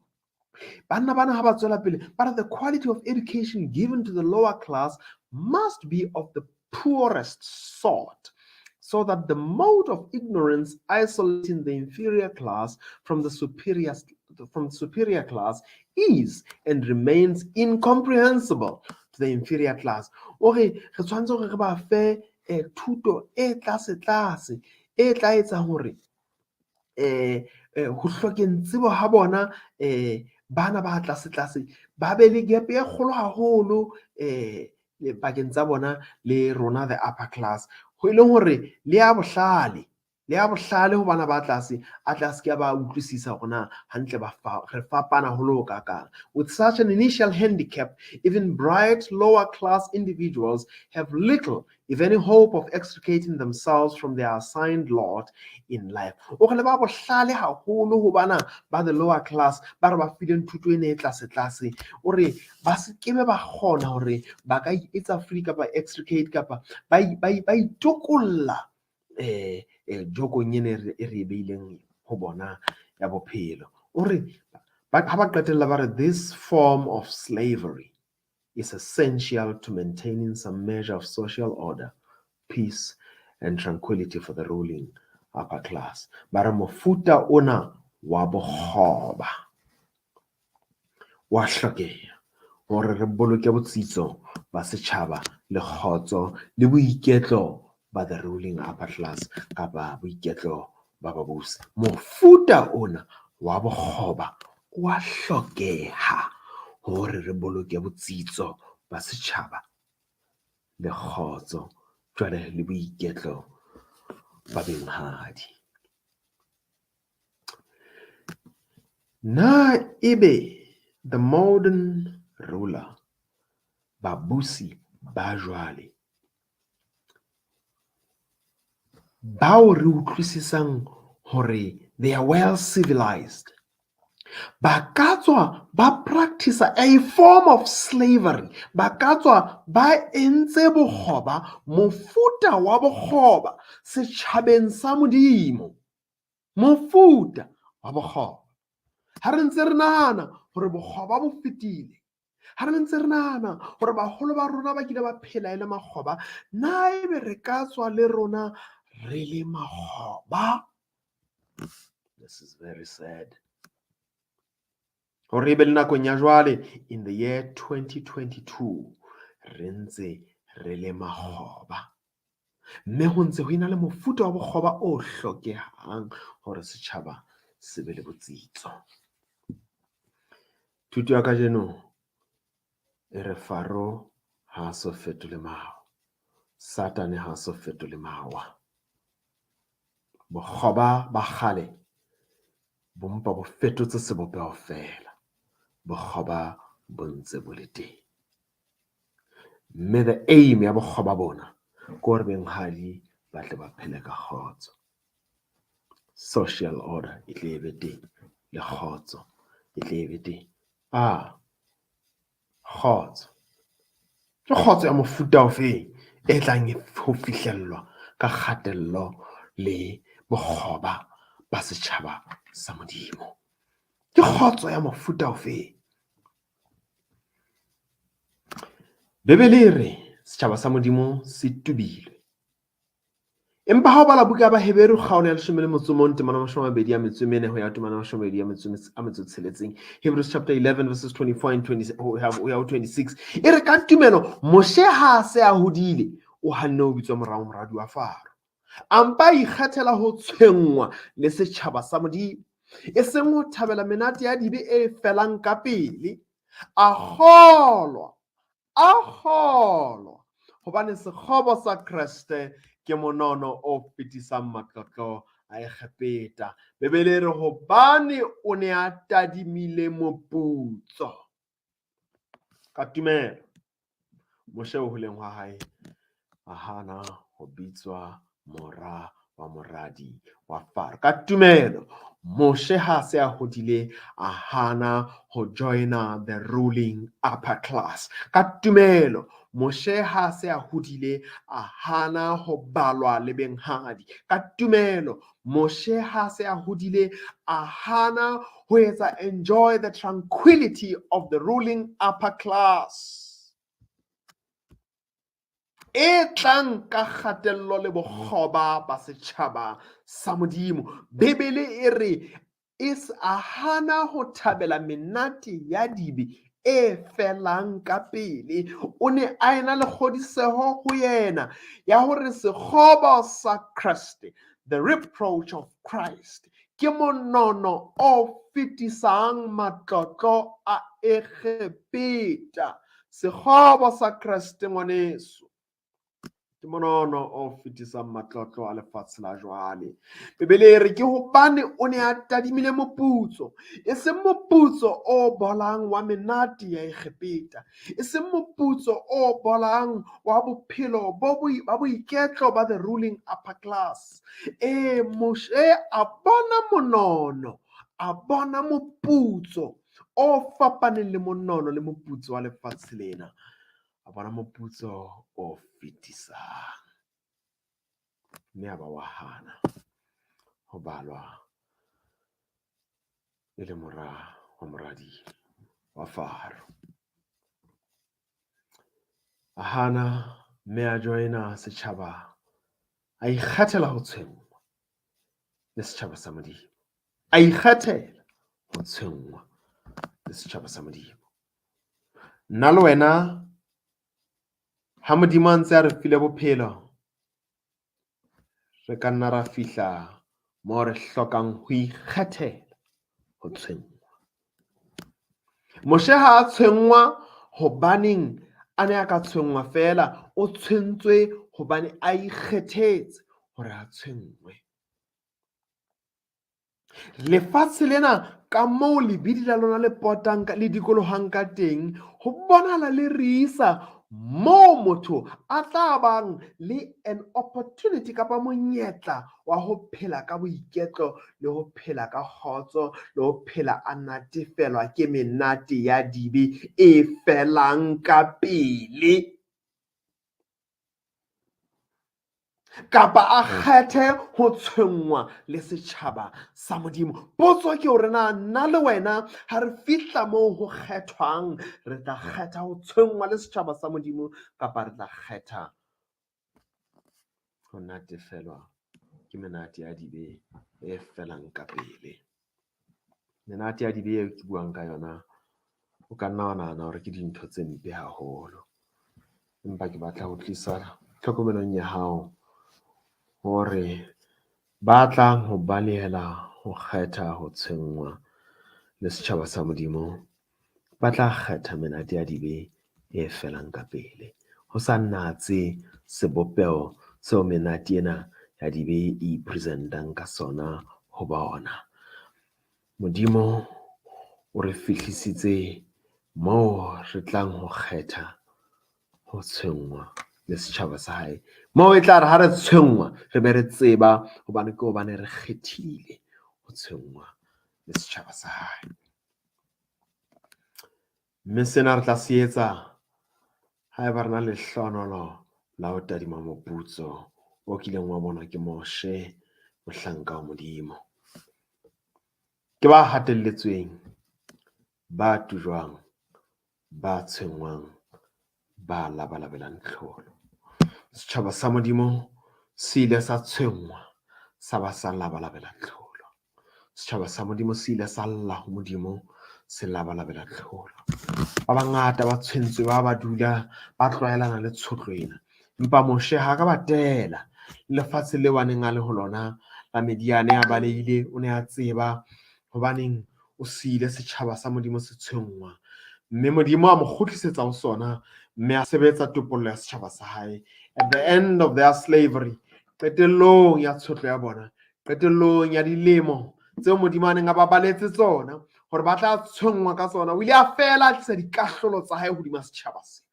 Banna bana ha ba tswela pele ba re the quality of education given to the lower class must be of the poorest sort, so that the mode of ignorance isolating the inferior class from the superior class is and remains incomprehensible to the inferior class. O re re tshwanetse hore re ba fe thuto e tlase tlase e tla etsang hore ho hlokeng tsebo ha bona bana ba tlase tlase ba be le gap e kgolo haholo pakeng tsa bona le rona the upper class, ho e leng hore le ya bohlale le ya bohlale ho bana ba tlase a tla se ke ba utlwisisa hore na hantle ba re fapana ho le ho kakang. With such an initial handicap, even bright lower class individuals have little, if any, hope of extricating themselves from their assigned lot in life. O re le ba bohlale haholo ho bana ba the lower class ba re ba fileng thuto ena e tlase tlase, o re ba se kebe ba kgona hore ba ka etsa free kapa extricate kapa ba itokolla jokong ena e re e beileng ho bona ya bophelo. O re ha ba qetella ba re this form of slavery is essential to maintaining some measure of social order, peace and tranquility for the ruling upper class. Ba re mofuta ona wa bokgoba wa hlokeha hore re boloke botsitso ba setjhaba le kgotso le boiketlo ba the ruling upper class kapa boiketlo ba babusi. Mofuta ona wa bokgoba wa hlokeha hore re boloke botsitso ba setjhaba le kgotso jwale le boiketlo ba benghadi. Na ebe the modern ruler, babusi ba jwale bao re utlwisisang hore they are well civilized, ba ka tswa ba practice a form of slavery, ba ka tswa ba entse bokgoba, mofuta wa bokgoba setjhabeng sa Modimo, mofuta wa bokgoba. Ha re ntse re nahana hore bokgoba bo fetile, ha re ntse re nahana hore baholo ba rona ba kile ba phela e le makgoba, na ebe re ka tswa le rona re le makgoba? This is very sad. Hore ebe le nakong ya jwale in the year 2022 re ntse re le makgoba, mme ho ntse ho ena le mofuta wa bokgoba o hlokehang hore setjhaba se be le botsitso. Thuto ya kajeno e re Faro ha so fetole mawa, Satane ha so fetole mawa. Bokgoba ba kgale bo mpa bo fetotse sebopeho feela, bokgoba bo ntse bo le teng. Mme the aim ya bokgoba bona ke hore benghadi ba tle ba phele ka kgotso. Social order e tle e be teng le kgotso e tle e be teng. Kgotso. Ke kgotso ya mofuta ofeng e tlang ho fihlellwa ka kgatello le bokgoba ba setjhaba sa Modimo? Ke kgotso ya mofuta ofeng? Bibele e re setjhaba sa Modimo se tubilwe. Empa ha o bala buka ya Baheberu kgaolo ya 11 temana 24 ho ya temana 26, Hebrews chapter 11 verses 24 and 20 ho ya ho 26, e re ka tumelo Moshe ha a se a hodile o hanne ho bitswa morao moradi wa Faro, a mpa a ikgethela ho tshwenngwa le setjhaba sa Modimo, e seng ho thabela menate ya dibe e felang ka pele. A kgolwa, a kgolwa hobane sekgobo sa Kreste ke monono o fetisang matlotlo a Egepeta. Bibele e re hobane o ne a tadimile moputso. Ka tumelo Moshe o holeng hwa hae a hana ho bitswa mora wa moradi wa Faro. Ka tumelo, Moshe ha se a hodile a hana ho joina the ruling upper class. Ka tumelo, Moshe ha se a hodile a hana ho balwa le benghadi. Ka tumelo, Moshe ha se a hodile a hana ho etsa enjoy the tranquility of the ruling upper class e tlang ka kgatello le bokgoba ba setjhaba sa Modimo. Bibele e re a hana ho thabela menate ya dibe e felang ka pele. O ne a ena le kgodiseho ho yena ya hore sekgobo sa Kreste, the reproach of Christ, ke monono o fetisang matlotlo a Egepeta. Sekgobo sa Kreste, ngwaneso, ke monono o fetisang matlotlo a lefatshe la jwale. Bibele e re ke hobane o ne a tadimile moputso, e seng moputso o bolang wa menate ya Egepeta, e seng moputso o bolang wa bophelo ba boiketlo ba the ruling upper class. E Moshe a bona monono, a bona moputso o fapaneng le monono le moputso wa lefatshe lena. A bona moputso o fetisang, mme a ba wa hana ho balwa e le mora wa moradi wa Faro. A hana mme a joina setjhaba, a ikgethela ho tshwenngwa le setjhaba sa Modimo. A ikgethela ho tshwenngwa le setjhaba sa Modimo. Nna le wena, ha Modimo a ntse a re file bophelo, re ka nna ra fihla moo re hlokang ho ikgethela ho tshwenngwa. Moshe ha a tshwenngwa hobaneng a ne a ka tshwenngwa feela, o tshwentswe hobane a ikgethetse hore a tshwenngwe. Lefatshe lena ka moo lebidi la lona le potang le dikolohang ka teng, ho bonahala le re isa moo motho a tla bang le an opportunity kapa monyetla wa ho phela ka boiketlo le ho phela ka kgotso le ho phela a natefelwa ke menate ya dibe e felang ka pele, kapa a kgethe ho tshwenngwa le setjhaba sa Modimo. Potso ke hore na nna le wena ha re fihla moo ho kgethwang, re tla kgetha ho tshwenngwa le setjhaba sa Modimo kapa re tla kgetha ho natefelwa ke menate ya dibe e felang ka pele. Menate ya dibe eo ke buang ka yona, o ka nna wa nahana hore ke dintho tse mpe haholo, empa ke batla ho tlisa tlhokomelong ya hao hore ba tlang ho balehela ho kgetha ho tshwenngwa le setjhaba sa Modimo, ba tla kgetha menate ya dibe e felang ka pele. Ho sa natse sebopeho seo menate ena ya dibe e ipresentang ka sona ho bona. Modimo o re fihlisitse moo re tlang ho kgetha ho tshwenngwa le setjhaba sa hae. Moo e tla re ha re tshwenngwa, re be re tseba hobane ke hobane re kgethile ho tshwenngwa le setjhaba sa hae. Mme sena re tla se etsa haeba re na le lehlohonolo la ho tadima moputso o kileng wa bonwa ke Moshe, mohlanka wa Modimo. Ke ba hatelletsweng, ba tujwang, ba tshwenngwang, ba labalabelang tlholo. Setjhaba sa Modimo se ile sa tshwenngwa, sa ba sa labalabela tlholo. Setjhaba sa Modimo se ile sa lla ho Modimo, se labalabela tlholo. Ba bangata ba tshwentswe, ba ba dula ba tlwaelana le tshotlo ena. Empa Moshe ha ka ba tela. Lefatshe leo a neng a le ho lona la Mediane a balehile, o ne a tseba hobaneng o siile setjhaba sa Modimo se tshwenngwa. Mme Modimo a mo kgutlisetsa ho sona, mme a sebetsa topollo ya setjhaba sa hae. At the end of their slavery, qetellong ya tshotlo ya bona, qetellong ya dilemo tseo Modimo a neng a ba baletse tsona hore ba tla tshwenngwa ka tsona, o ile a fela a tlisa dikahlolo tsa hae hodima setjhaba sena.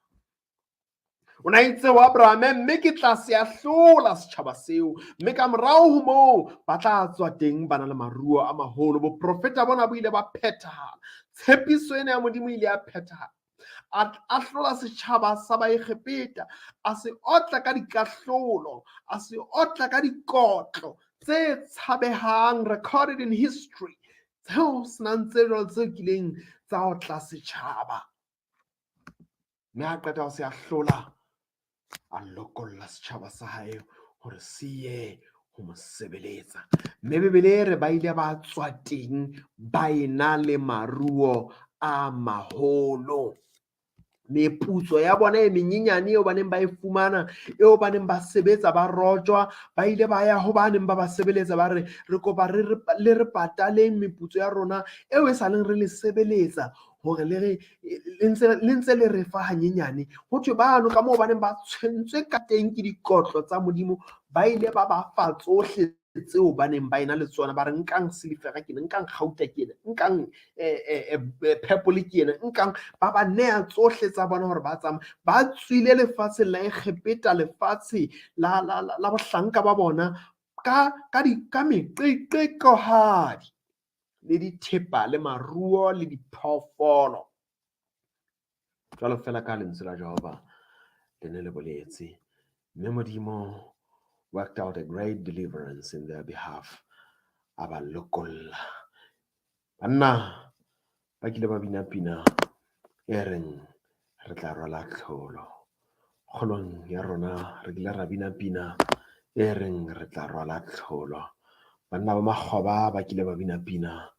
O ne a itse ho Abrahame, mme ke tla se ahlola setjhaba seo, mme ka morao ho moo ba tla tswa teng ba na le maruo a maholo. Boprofeta bona bo ile ba phethahala. Tshepiso ena ya Modimo ile ya phethahala. A ahlola setjhaba sa Baegepeta, a se otla ka dikahlolo, a se otla ka dikotlo tse tshabehang, recorded in history, tseo senang tse jwalo tse kileng tsa otla setjhaba. Mme a qeta ho se ahlola, a lokolla setjhaba sa hae hore se ye ho mo sebeletsa. Mme Bibele e re ba ile ba tswa teng ba ena le maruo a maholo. Meputso ya bona e menyenyane eo ba neng ba e fumana, eo ba neng ba sebetsa ba rojwa, ba ile ba ya ho ba neng ba ba sebeletsa ba re, re kopa le re pataleng meputso ya rona eo e sa leng re le sebeletsa, hore le re le ntse le re fa hanyenyane. Ho thwe bano ka moo ba neng ba tshwentswe ka teng ke dikotlo tsa Modimo, ba ile ba ba fa tsohle tseo ba neng ba ena le tsona. Ba re, nkang silifera ke ena, nkang kgauta ke ena, nkang purple ke ena, nkang. Ba ba neha tsohle tsa bona hore ba tsamaye. Ba tswile lefatsheng la Egepeta, lefatshe la bohlanka ba bona, ka meqeqekohadi le dithepa le maruo le diphoofolo, jwalo fela ka lentswe la Jehova le ne le boletse. Mme Modimo worked out a great deliverance in their behalf, a ba lokolla. Banna ba kile ba bina pina e reng re tla rwala tlholo. Kgolong ya rona re kile ra bina pina e reng re tla rwala tlholo. Banna ba makgoba ba kile ba bina pina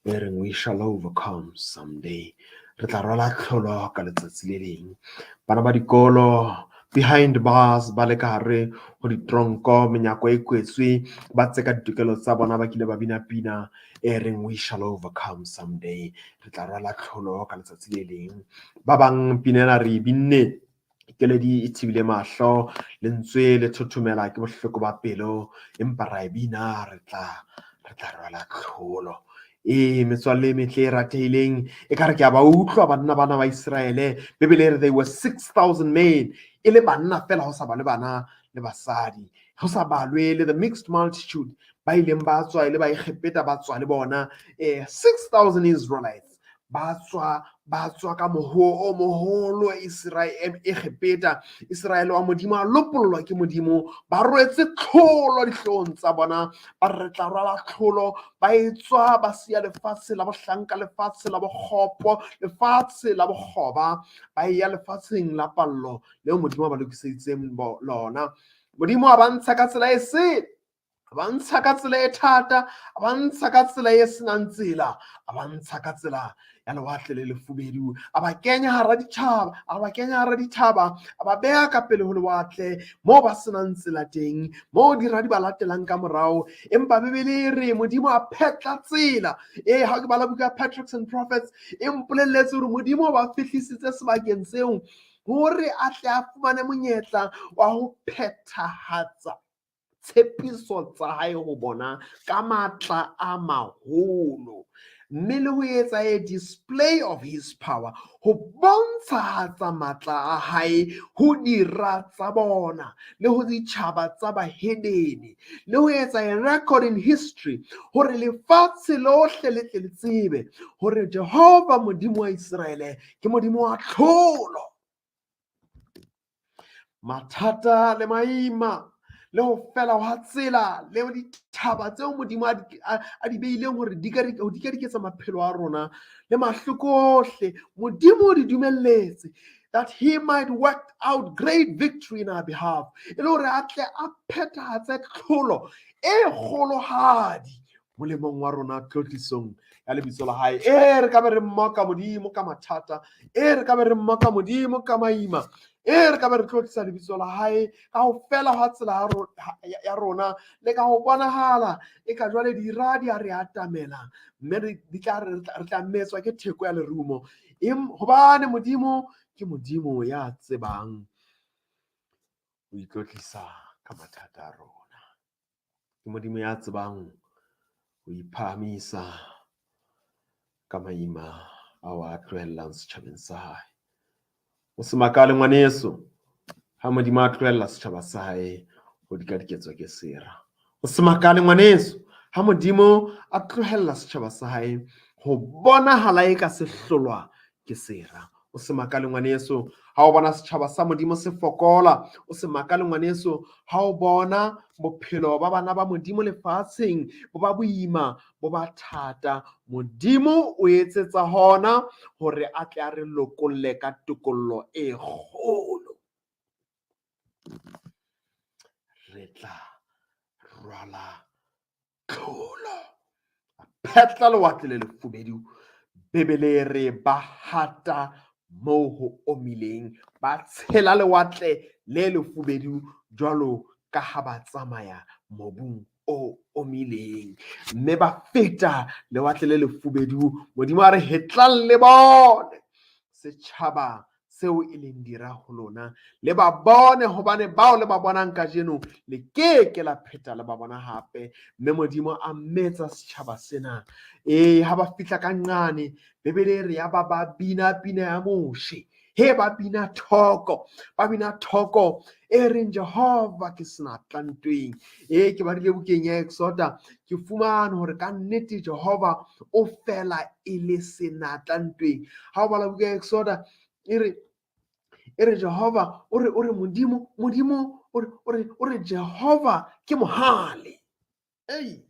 e reng we shall overcome someday. Re tla rwala tlholo ka letsatsi le leng. Bana ba dikolo behind bars, ba le ka hare ho ditronko, menyako e kwetswe, ba tseka ditokelo tsa bona, ba kile ba bina pina e reng we shall overcome someday. Re tla rwala tlholo ka letsatsi le leng. Ba bang pina ena re e binne keledi e thibile mahlo, lentswe le thothomela ke bohloko ba pelo, empa ra e bina, re tla rwala tlholo. Ee, metswalle e metle e ratehileng, ekare ke a ba utlwa banna bana ba Iseraele. Bibele e re they were 6000 men, e le banna fela, ho sa balwe bana le basadi, ho sa balwe le the mixed multitude ba ileng ba tswa e le ba Egepeta, ba tswa le bona. 6000 Israelites ba tswa ka mohoo o moholo Israel Egepeta. Israel wa Modimo a lopollwa ke Modimo, ba rwetse tlholo dihloohong tsa bona, ba re tla rwala tlholo. Ba etswa ba siya lefatshe la bohlanka, lefatshe la bokgopo, lefatshe la bokgoba, ba eya lefatsheng la pallo leo Modimo a ba lokiseditseng lona. Modimo a ba ntsha ka tsela e sele, a ba ntsha ka tsela e thata, a ba ntsha ka tsela e senang tsela, a ba ntsha ka tsela ya Lewatle le Lefubedu, a ba kenya hara ditjhaba, a ba kenya hara dithaba, a ba beha ka pele ho lewatle moo ba senang tsela teng, moo dira di ba latelang ka morao. Empa Bibele e re Modimo a phetla tsela. Ee, ha ke bala buka ya Patriarchs and Prophets, e mpolelletse hore Modimo o ba fihlisitse sebakeng seo hore a tle a fumane monyetla wa ho phethahatsa tshepiso tsa hae ho bona ka matla a maholo, mme le ho etsa a display of his power, ho bontshahatsa matla a hae ho dira tsa bona le ho ditjhaba tsa bahedene, le ho etsa a record in history hore lefatshe lohle le tle le tsebe hore Jehova Modimo wa Iseraele ke Modimo wa tlholo. Mathata le maima le ho fela hwa tsela le dithaba tseo Modimo a di beileng hore di ka ho dikadiketsa maphelo a rona le mahloko ohle, Modimo o di dumelletse that he might work out great victory in our behalf, e le hore a tle a phethahatse tlholo e kgolohadi molemong wa rona, tlotlisong ya lebitso la hae. E re ka be re mmoka Modimo ka mathata, e re ka be re mmoka Modimo ka maima, e re ka be re tlotlisa lebitso la hae ka ho fela hwa tsela ya rona le ka ho bonahala e ka jwale dira di a re atamela, mme re tla metswa ke theko ya lerumo. Hobane Modimo ke Modimo ya tsebang ho itlotlisa ka mathata a rona, ke Modimo ya tsebang ho iphahamisa ka maima ao a tlohellang setjhabeng sa hae. O se makale, ngwaneso. Ha Modimo a tlohella setjhaba sa hae ho dikadiketswa ke sera. O se makale ngwaneso ha Modimo a tlohella setjhaba sa hae ho bonahala eka se hlolwa ke sera. O se makale ngwaneso ha o bona setjhaba sa Modimo se fokola. O se makale ngwaneso ha o bona bophelo ba bana ba Modimo lefatsheng bo ba boima, bo ba thata. Modimo o etsetsa hona hore a tle a re lokolle ka tokollo e kgolo. Re tla rwala tlholo. A phetla lewatle le lefubedu. Bibele e re ba hata moo ho omileng, ba tshela lewatle le lefubedu jwalo ka ha ba tsamaya mobung o omileng, mme ba feta lewatle le lefubedu. Modimo a re hetlang le bone setjhaba seo e leng dira ho lona, le ba bone, hobane bao le ba bonang kajeno le ke ke la pheta le ba bona hape. Mme Modimo a metsa setjhaba sena. Ee, ha ba fihla ka nqane, Bibele e re ya ba ba bina pina ya Moshe. He ba bina thoko, ba bina thoko e reng Jehova ke senatla ntweng. Ee, ke badile bukeng ya Exoda, ke fumane hore ka nnete Jehova o fela e le senatla ntweng. Ha o bala buka ya Exoda e re e re Jehova o re o re Modimo Modimo o re o re o re Jehova ke mohale. Ei,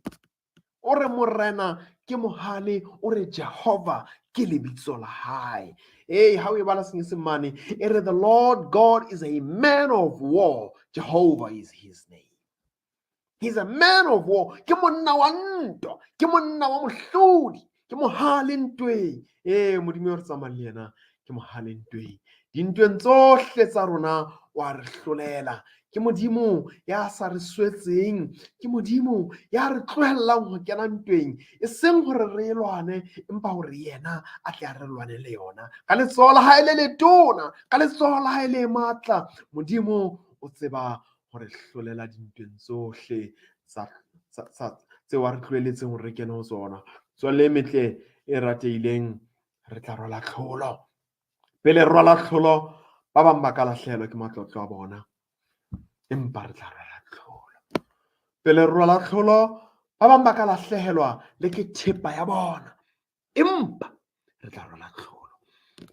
o re Morena ke mohale, o re Jehova ke lebitso la hae. Hey, ha o e bala Senyesemane e re the Lord God is a man of war, Jehovah is his name. He's a man of war. Ke monna wa ntwa, ke monna wa mohlodi, ke mohale ntweng. Ee, Modimo yo re tsamayang le yena ke mohale ntweng. Dintweng tsohle tsa rona wa re hlolela. Ke Modimo ya sa re swetseng, ke Modimo ya re tlohellang ho kena ntweng, e seng hore re e lwane, empa hore yena a tle a re lwanele yona. Ka letsoho la hae le letona, ka letsoho la hae le matla, Modimo o tseba ho re hlolela dintweng tsohle tseo a re tlohelletseng hore re kene ho tsona. Tswalle e metle e ratehileng, re tla rwala tlholo. Pele re rwala tlholo, ba bang ba ka lahlehelwa ke matlotlo a bona, empa re tla rwala tlholo. Pele re rwala tlholo, ba bang ba ka lahlehelwa le ke thepa ya bona, empa re tla rwala tlholo.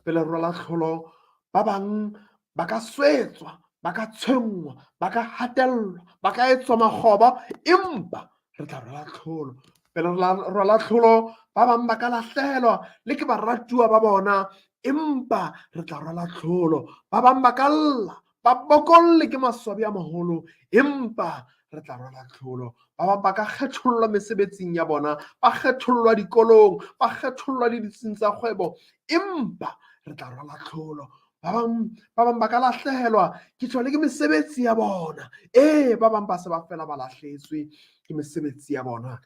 Pele re rwala tlholo, ba bang ba ka swetswa, ba ka tshwenngwa, ba ka hatellwa, ba ka etswa makgoba, empa re tla rwala tlholo. Pele re rwala tlholo, ba bang ba ka lahlehelwa le ke baratuwa ba bona, empa re tla rwala tlholo. Ba bang ba ka lla, ba bokolle ke maswabi a maholo, empa re tla rwala tlholo. Ba bang ba ka kgethollwa mesebetsing ya bona, ba kgethollwa dikolong, ba kgethollwa le ditsing tsa kgwebo, empa re tla rwala tlholo. Ba bang ba ka lahlehelwa ke tjho le ke mesebetsi ya bona. Ee, ba bang ba se ba fela ba lahletswe ke mesebetsi ya bona,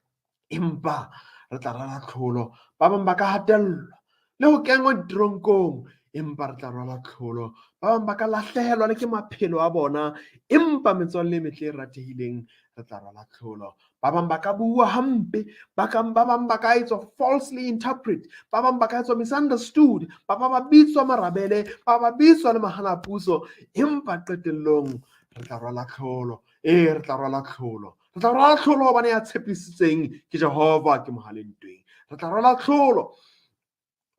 empa re tla rwala tlholo. Ba bang ba ka hatellwa le ho kenngwa diteronkong, empa re tla rwala tlholo. Ba bang ba ka lahlehelwa le ke maphelo a bona, empa metswalle e metle e ratehileng, re tla rwala tlholo. Ba bang ba ka bua hampe, ba bang ba ka etswa falsely interpret, ba bang ba ka etswa misunderstood, ba ba ba bitswa marabele, ba ba bitswa le mahanapuso, empa qetellong re tla rwala tlholo. Ee, re tla rwala tlholo. Re tla rwala tlholo hobane ya tshepisitseng ke Jehova, ke mohale ntweng. Re tla rwala tlholo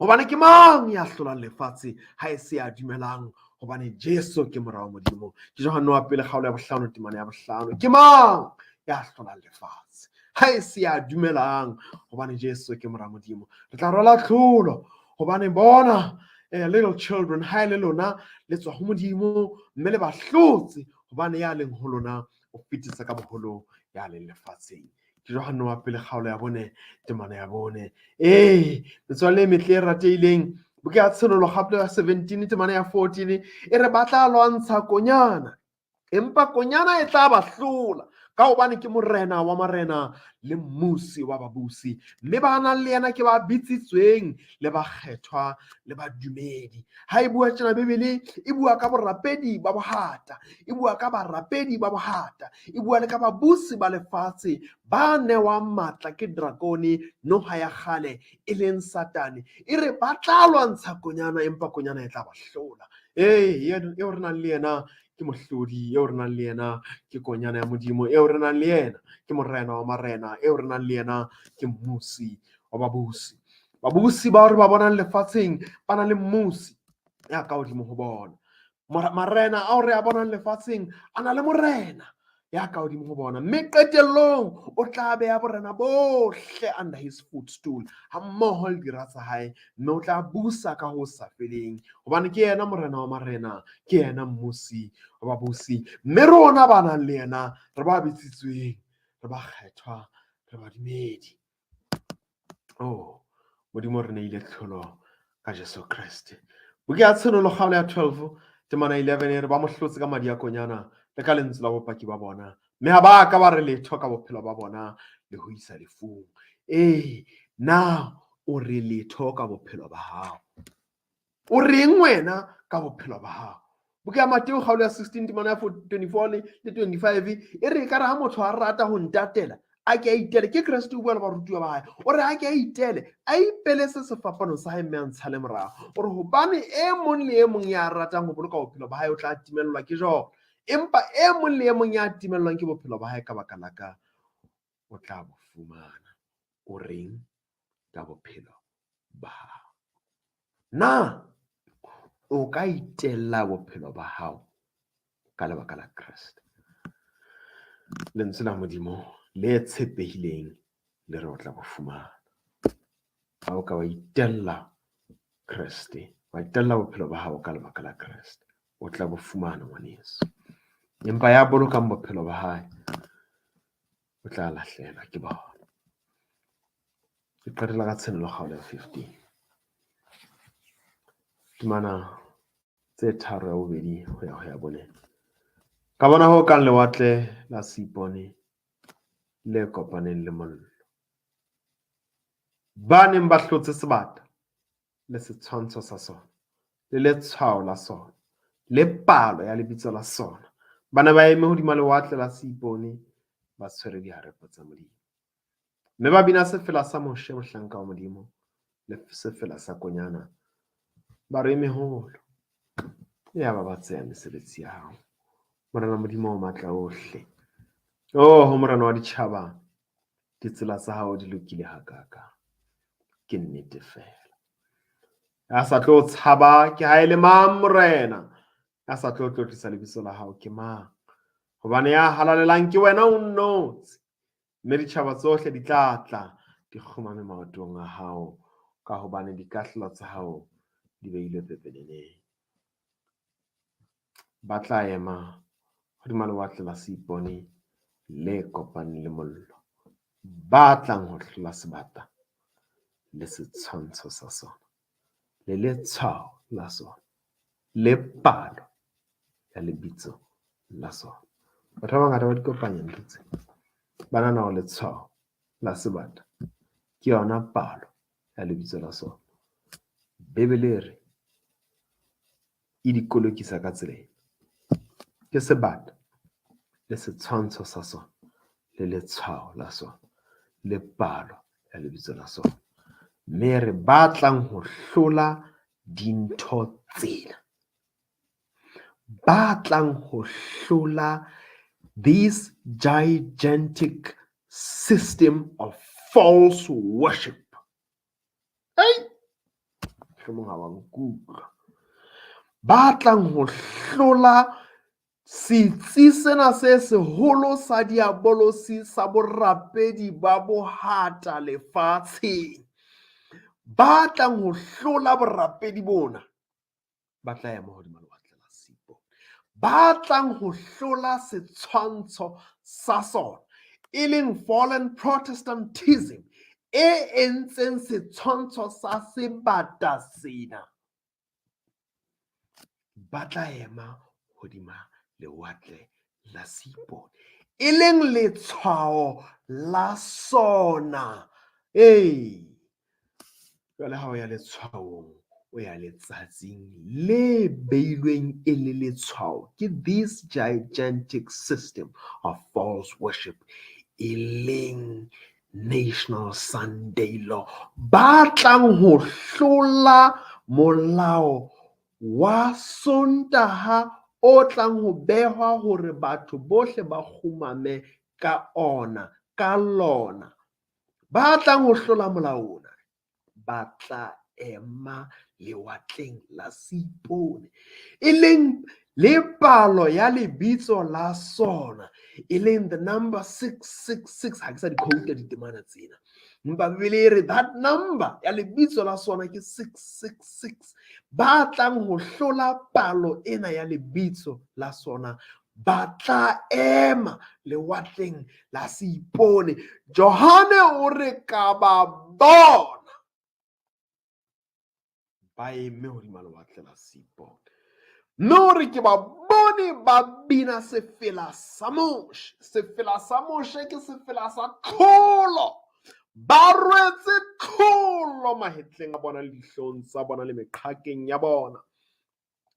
hobane ke mang ya hlolang lefatshe ha e se ya dumelang hobane Jesu ke mora wa Modimo. Ke Johanne wa pele kgaolo ya bohlano temana ya bohlano. Ke mang ya hlolang lefatshe ha e se ya dumelang hobane Jesu ke mora Modimo. Re tla rwala tlholo hobane bona little children, ha e le lona le tswa ho Modimo mme le ba hlotse, hobane ya leng ho lona o fetisa ka boholo ya leng lefatsheng. Ke Johanne wa pele kgaolo ya bone temana ya bone. Ee, metswalle e metle e ratehileng, buka ya Tshenolo kgaolo ya 17 temana ya 14 e re ba tla lwantsha konyana, empa konyana e tla ba hlola, ka hobane ke morena wa marena le mmusi wa babusi, mme ba nang le yena ke ba bitsitsweng le bakgethwa le badumedi. Ha e bua tjena Bibele e bua ka borapedi ba bohata, e bua ka barapedi ba bohata, e bua le ka babusi ba lefatshe ba newang matla ke drakone, noha ya kgale e leng Satane. E re ba tla lwantsha konyana, empa konyana e tla ba hlola. Ee, eo re nang le yena ke mohlodi, eo re nang le yena ke konyana ya Modimo, eo re nang le yena ke morena wa marena, eo re nang le yena ke mmusi wa babusi. Babusi bao re ba bonang lefatsheng ba na le mmusi ya ka hodimo ho bona. Marena ao re a bonang lefatsheng a na le morena ya ka hodimo ho bona, mme qetellong o tla beha borena bohle under his footstool ha mmoho le dira tsa hae, mme o tla busa ka ho sa feleng, hobane ke yena morena wa marena, ke yena mmusi wa babusi. Mme rona ba nang le yena re ba bitsitsweng, re ba kgethwa, re badumedi. Oh, Modimo re neile tlholo ka Jesu Kreste. Buka ya Tshenolo kgaolo ya 12 temana 11 e re ba mo hlotse ka madi a konyana le ka lentswe la bopaki ba bona, mme ha ba ka ba re letho ka bophelo ba bona le ho isa lefung. Ee, na o re letho ka bophelo ba hao? O reng wena ka bophelo ba hao? Buka ya Mateo kgaolo ya 16 temana ya 24 le 25 e re ekare ha motho a rata ho ntatela, a ke a itele. Ke Kreste o bua le barutuwa ba hae, o re a ke a itele, a ipelese sefapano sa hae mme a ntshale morao. O re hobane e mong le e mong ya ratang ho boloka bophelo ba hae o tla timellwa ke jona, empa e mong le e mong ya timellwang ke bophelo ba hae ka baka la ka o tla bo fumana. O reng ka bophelo ba hao? Na o ka itella bophelo ba hao ka lebaka la Kreste? Lentswe la Modimo le tshepehileng le re o tla bo fumana. Ha o ka wa itella Kreste, wa itella bophelo ba hao ka lebaka la Kreste, o tla bo fumana ngwaneso. Empa ya bolokang bophelo ba hae o tla lahlehelwa ke bona. Ke qetela ka Tshenolo kgaolo ya 15. Temana tse tharo ya bobedi ho ya ho ya bone. Ka bona ho kang lewatle la Seipone le kopaneng le mollo. Ba neng ba hlotse sebata le setshwantsho sa sona le letshwao la sona le palo ya lebitso la sona, ba ne ba eme hodima lewatle la Seipone ba tshwere diharepa tsa Modimo. Mme ba bina sefela sa Moshe mohlanka wa Modimo le sefela sa Konyana, ba re meholo ya ba ba tseya mesebetsi ya hao, Morena Modimo wa matla ohle. Oh, Morena wa ditjhaba, ditsela tsa hao di lokile hakakang. Ke nnete fela. Ya sa tlo tshaba ke ha e le mang, Morena? Ya sa tlo tlotlisa lebitso la hao ke mang? Hobane ya halalelang ke wena o nnotshi, mme ditjhaba tsohle di tla tla di kgumame maotong a hao, ka hobane dikahlolo tsa hao di beilwe pepeneneng. Ba tla ema hodima lewatle la Seipone le kopaneng le mollo, ba tlang ho hlola sebata le setshwantsho sa sona le letshwao la sona le palo ya lebitso la sona. Batho ba bangata ba di kopanya ntho tse, ba nahana hore letshwao la sebata ke yona palo ya lebitso la sona. Bibele e re e di kolokisa ka tsela ena. Ke sebata le setshwantsho sa sona le letshwao la sona le palo ya lebitso la sona. Mme re ba tlang ho hlola dintho tsena, ba tlang ho hlola this gigantic system of false worship. Hey! Mohlomong ha wa nkutlwa. Ba tlang ho hlola setsi sena se seholo sa diabolosi sa borapedi ba bohata lefatsheng. Ba tlang ho hlola borapedi bona, ba tla ema hodima lewatle la Seipone. Ba tlang ho hlola setshwantsho sa sona, e leng fallen Protestantism e entseng setshwantsho sa sebata sena, ba tla ema hodima lewatle la Seipone, e leng letshwao la sona. Ee, jwale ha o ya letshwaong, o ya letsatsing le beilweng e le letshwao ke this gigantic system of false worship, e leng National Sunday Law. Ba tlang ho hlola molao wa Sontaha o tlang ho behwa hore batho bohle ba kgumame ka ona, ka lona. Ba tlang ho hlola molao ona ba tla ema lewatleng la Seipone, e leng le palo ya lebitso la sona, e leng the number 666. Ha ke sa di quote ditemana tsena, empa Bibele e re that number ya lebitso la sona ke 666. Ba tlang ho hlola palo ena ya lebitso la sona ba tla ema lewatleng la Seipone. Johane o re ka ba bona ba eme hodima lewatle la Seipone, mme o re ke ba bone ba bina sefela sa Moshe. Sefela sa Moshe ke sefela sa tlholo. Ba rwetse tlholo mahetleng a bona le dihlong tsa bona le meqhakeng ya bona.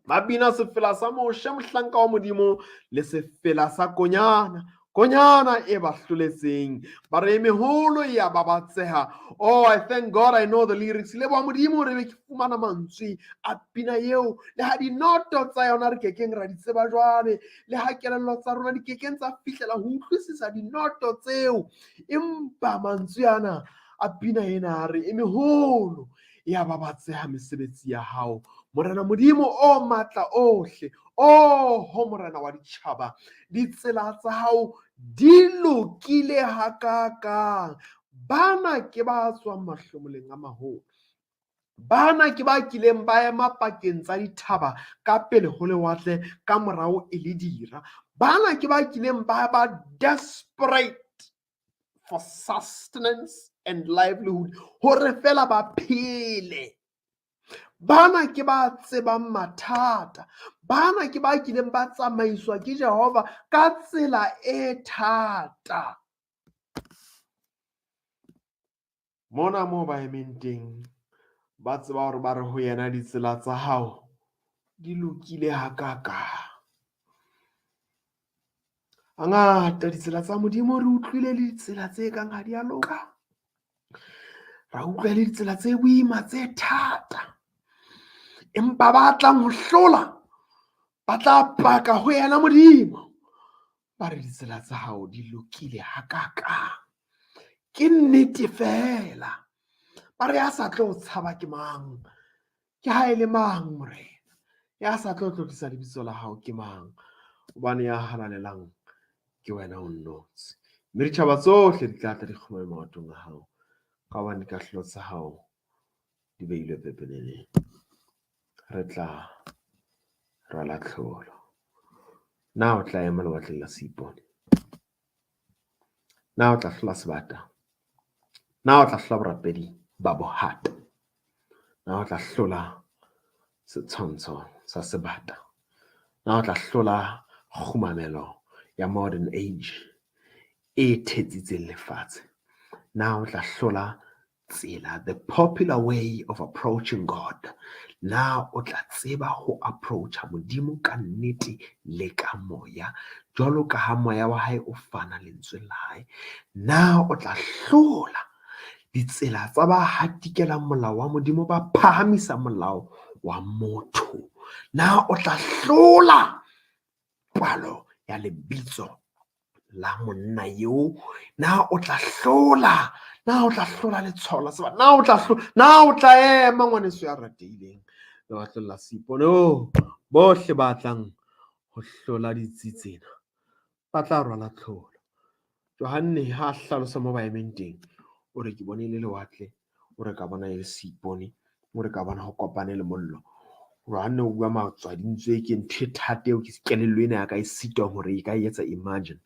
Ba bina sefela sa Moshe mohlanka wa Modimo le sefela sa Konyana, Konyana e ba hloletseng. Ba re meholo ya babatseha. Oh, I thank God I know the lyrics. Le ba Modimo re be ke fumana mantswe a pina eo, le ha dinoto tsa yona re kekeng ra di tseba jwale, le ha kelello tsa rona di kekeng tsa fihlela ho utlwisisa dinoto tseo, empa mantswe ana a pina ena a re e meholo ya babatseha mesebetsi ya hao, Morena Modimo o matla ohle. Oho Morena wa ditjhaba, ditsela tsa hao di lokile hakakang. Bana ke ba tswang mahlomoleng a maholo. Bana ke ba kileng ba ema pakeng tsa dithaba ka pele ho lewatle, ka morao e le dira. Bana ke ba kileng ba ba desperate for sustenance and livelihood, hore fela ba phele. Bana ke ba tsebang mathata. Bana ke ba kileng ba tsamaiswa ke Jehova ka tsela e thata. Mona moo ba emeng teng, ba tseba hore ba re ho yena ditsela tsa hao di lokile hakakang. Hangata ditsela tsa Modimo re utlwile le ditsela tse kang ha di a loka. Ra utlwa le ditsela tse boima tse thata. Empa ba tlang ho hlola ba tla paka ho yena Modimo. Ba re ditsela tsa hao di lokile hakakang. Ke nnete fela. Ba re ya sa tlo tshaba ke mang? Ke ha e le mang, Morena? Ya sa tlo tlotlisa lebitso la hao ke mang? Hobane ya halalelang ke wena o nnotshi. Mme ditjhaba tsohle di tla tla di kgumame maotong a hao, ka hobane dikahlolo tsa hao di beilwe pepeneneng. Re tla rwala tlholo. Na o tla ema lewatleng la Seipone? Na o tla hlola sebata? Na o tla hlola borapedi ba bohata? Na o tla hlola setshwantsho sa sebata? Na o tla hlola kgumamelo ya modern age e thetsitseng lefatshe? Na o tla hlola tsela, the popular way of approaching God? Na o tla tseba ho approacha Modimo ka nnete le ka moya, jwalo ka ha moya wa hae o fana lentsweng la hae? Na o tla hlola ditsela tsa ba hatikelang molao wa Modimo, ba phahamisa molao wa motho? Na o tla hlola palo ya lebitso la monna eo? Na o tla hlola? Na o tla hlola letshwao la sebata? Na o tla hlola? Na o tla ema, ngwaneso ya ratehileng, lewatleng la Seipone? Oh, bohle ba tlang ho hlola ditsi tsena ba tla rwala tlholo. Johanne ha a hlalosa mo ba emeng teng, o re ke bone e le lewatle, o re ka bona e le seipone, o re ka bona ho kopane le mollo. Johanne o bua matswadintswe, ke ntho e thata eo ke kelello ena ya ka e sitwang hore e ka etsa imagine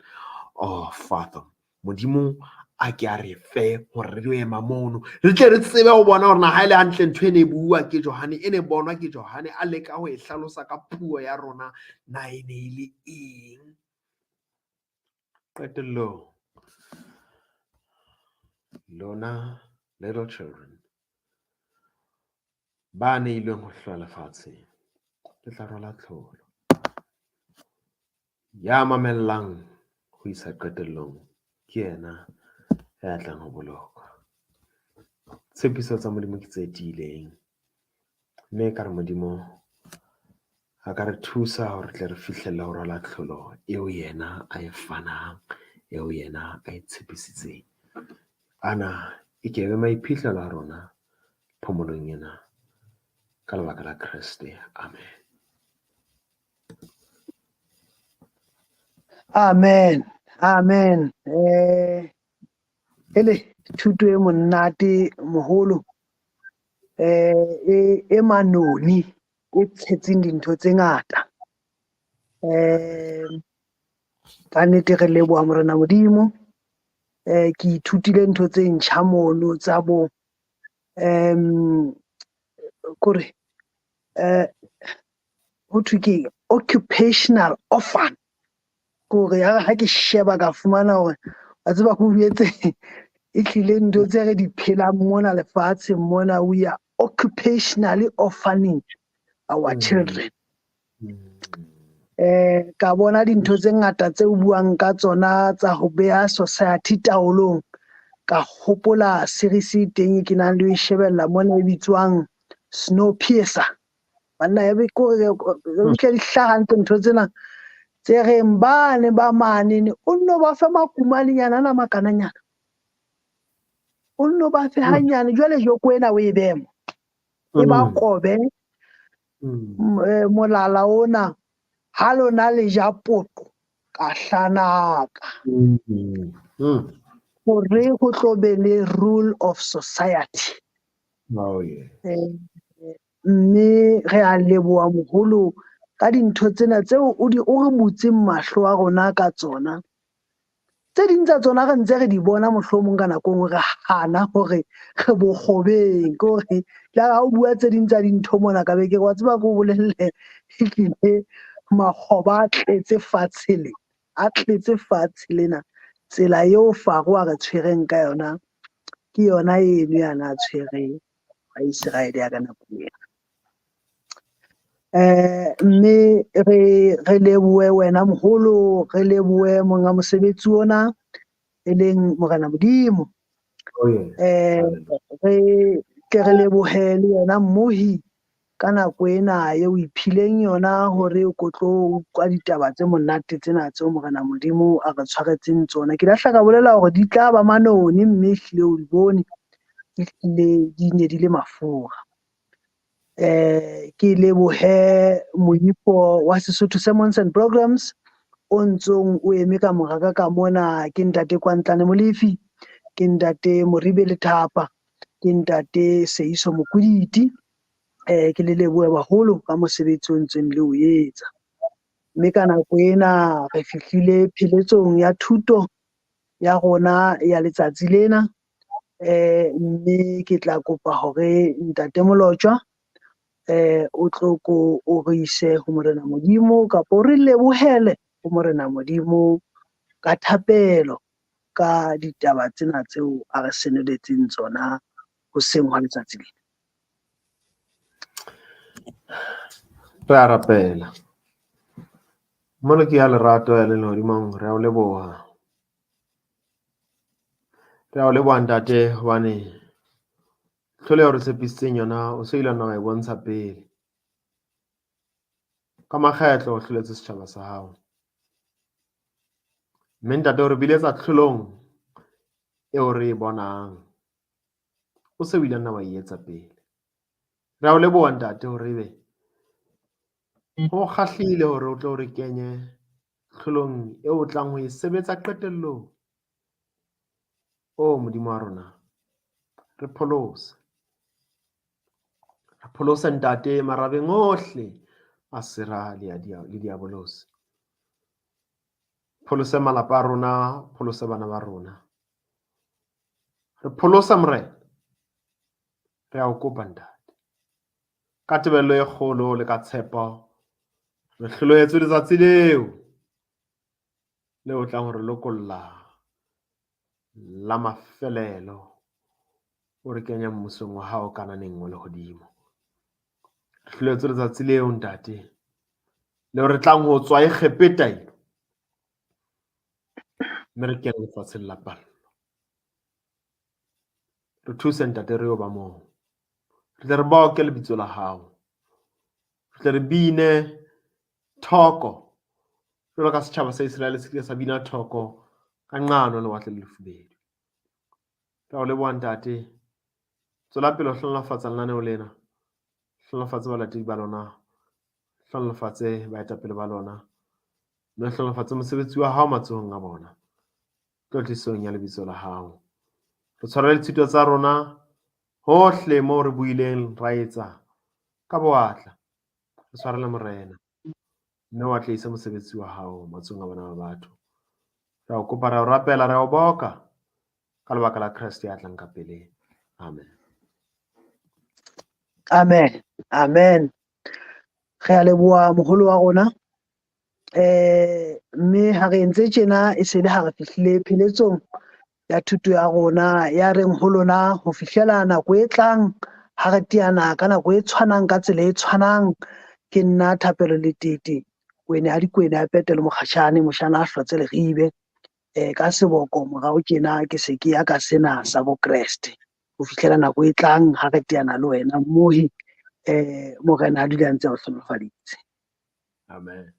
or fathom. Modimo a ke a re fe hore re ema mono, re tle re tsebe ho bona hore na ha e le hantle ntho e ne e bua ke Johane, e ne bonwa ke Johane a leka ho e hlalosa ka puo ya rona, na e ne e le eng. Qetellong, lona little children ba neilweng ho hlola lefatshe, le tla rwala tlholo. Ya mamellang ho isa qetellong ke yena ya tlang ho bolokwa. Tshepiso tsa Modimo ke tse tiileng, mme ekare Modimo A ka re thusa hore tle re fihlelle ho rwala tlholo eo yena a e fanang, eo yena a e tshepisitseng. Ana e ke be maiphihlelo a rona phomolong ena ka lebaka la Kreste. Amen. Amen. Amen. Ele thuto e monate moholo, e manoni e tshetseng dintho tse ngata. Ka nnete re leboha Morena Modimo. Ke ithutile ntho tse ntjha mono tsa bo kore ho thwe ke occupational orphan. Kore ya ha ke sheba ka fumana hore wa tseba ho boetse e tlile ntho tse re di phelang mona lefatsheng mona, we are occupationally orphaning our children. Ka bona dintho tse ngata tse o buang ka tsona tsa ho beha society taolong. Ka hopola series e teng e ke nang le ho e shebella mona e bitswang Snowpiercer. Banna ya be ko re tle di hlaha hantle ntho tsena tse reng bane ba mane o nno ba fe makumanenyana ana makananyana, o nno ba fe hanyane, jwale joko ena o e behe mo, e ba kobe molala ona ha lona le ja poqo ka hlanaka. Hore ho tlo be le rule of society. Oh, yeah. Mme re a leboha moholo ka dintho tsena tseo o di o re butseng mahlo a rona ka tsona. Tse ding tsa tsona re ntse re di bona mohlomong ka nako e nngwe re hana hore re bokgobeng, ke hore le ha o bua tse ding tsa dintho mona ka be ke re wa tseba ke o bolelle ehlile makgoba a tletse fatshe le, a tletse fatshe lena. Tsela eo Faro a re tshwereng ka yona ke yona eno ya na tshwereng Baiseraele ya ka nako ena. Mme re lebohe wena moholo, re lebohe monga mosebetsi ona e leng Morena Modimo. Oh, yes. Re ke re lebohe le wena mmohi ka nako ena eo o iphileng yona hore o tlo utlwa ditaba tse monate tsena tseo Morena Modimo a re tshwaretseng tsona. Ke lahla ka bolela hore di tla ba manoni mme ehlile o di bone, ehlile di ne di le mafura. Ke lebohe moifo wa Sesotho Sermons and Programs o ntsong o eme ka mora ka ka mona, ke ntate Kwantlane Molefi, ke ntate Moribe Lethapa, ke ntate Seiso Mokwiditi. Ke le lebohe baholo ka mosebetsi o ntseng le o etsa. Mme ka nako ena re fihlile pheletsong ya thuto ya rona ya letsatsi lena. Mme ke tla kopa hore ntate Molotjwa o tlo ko o re ise ho Morena Modimo kapa o re lebohele ho Morena Modimo ka thapelo ka ditaba tsena tseo a re senoletseng tsona hoseng hwa letsatsi lena. Re a rapela. Mmoloki ya lerato ya leng lehodimong, re a o leboha. Re a o leboha ntate hobane tlholo eo re tshepisitseng yona o so ile nna wa e bontsha pele. Ka makgetlo o hloletse setjhaba sa hao. Mme ntate o re biletsa tlholong eo re e bonang. O se o ile nna wa e etsa pele. Re a o leboha ntate hore ebe ho kgahlile hore o tlo re kenye tlholong eo o tlang ho e sebetsa qetellong. O Modimo wa rona, re pholose. Re pholose ntate marabeng ohle a sera le a le diabolosi. Pholose malapa a rona, pholose bana ba rona. Re pholose Morena. Re a o kopa ntate. Ka tebello e kgolo le ka tshepo re hlolohetswe letsatsi leo le o tlang ho re lokolla la mafelelo o re kenya mmusong wa hao kananeng wa lehodimo. Re hlolohetswe letsatsi leo ntate leo re tlang ho tswa Egepeta eno mme re kene lefatsheng la pallo. Re thuse ntate re yo ba moo. Re tle re boke lebitso la hao. Re tle re bine Thoko jwalo ka setjhaba sa Iseraele se kile sa bina thoko ka nqano Lewatle le Lefubedu. Re a o leboha, Ntate. Tswela pele ho hlohonolofatsa lenaneo lena. Hlohonolofatse balatedi ba lona. Hlohonolofatse baetapele ba lona. Mme hlohonolofatse mosebetsi wa hao matsohong a bona. Tlotlisong ya lebitso la hao. Re tshwarele ditshito tsa rona hohle moo re buileng ra etsa ka bowatla. Re tshwarele, Morena. Mme o atlehise mosebetsi wa hao matsohong a bana ba batho. Re a o kopa, re a o rapela, re a o boka ka lebaka la Kreste ya tlang ka pele. Amen. Amen, amen. Re a leboha, moholo wa rona. Mme ha re entse tjena, e se le ha re fihlile pheletsong ya thuto ya rona ya reng ho lona ho fihlela nako e tlang ha re teana ka nako e tshwanang, ka tsela e tshwanang. Ke nna Thapelo Letete, Kwene ha Dikwene a Petelo, Mokgatjhane moshana a hlotse leribe ka seboko morao tjena ke se ke ya ka sena sa bokreste. Ho fihlela nako e tlang ha re teana le wena mmohi, Morena a dule a ntse a o hlohonolofaditse. Amen.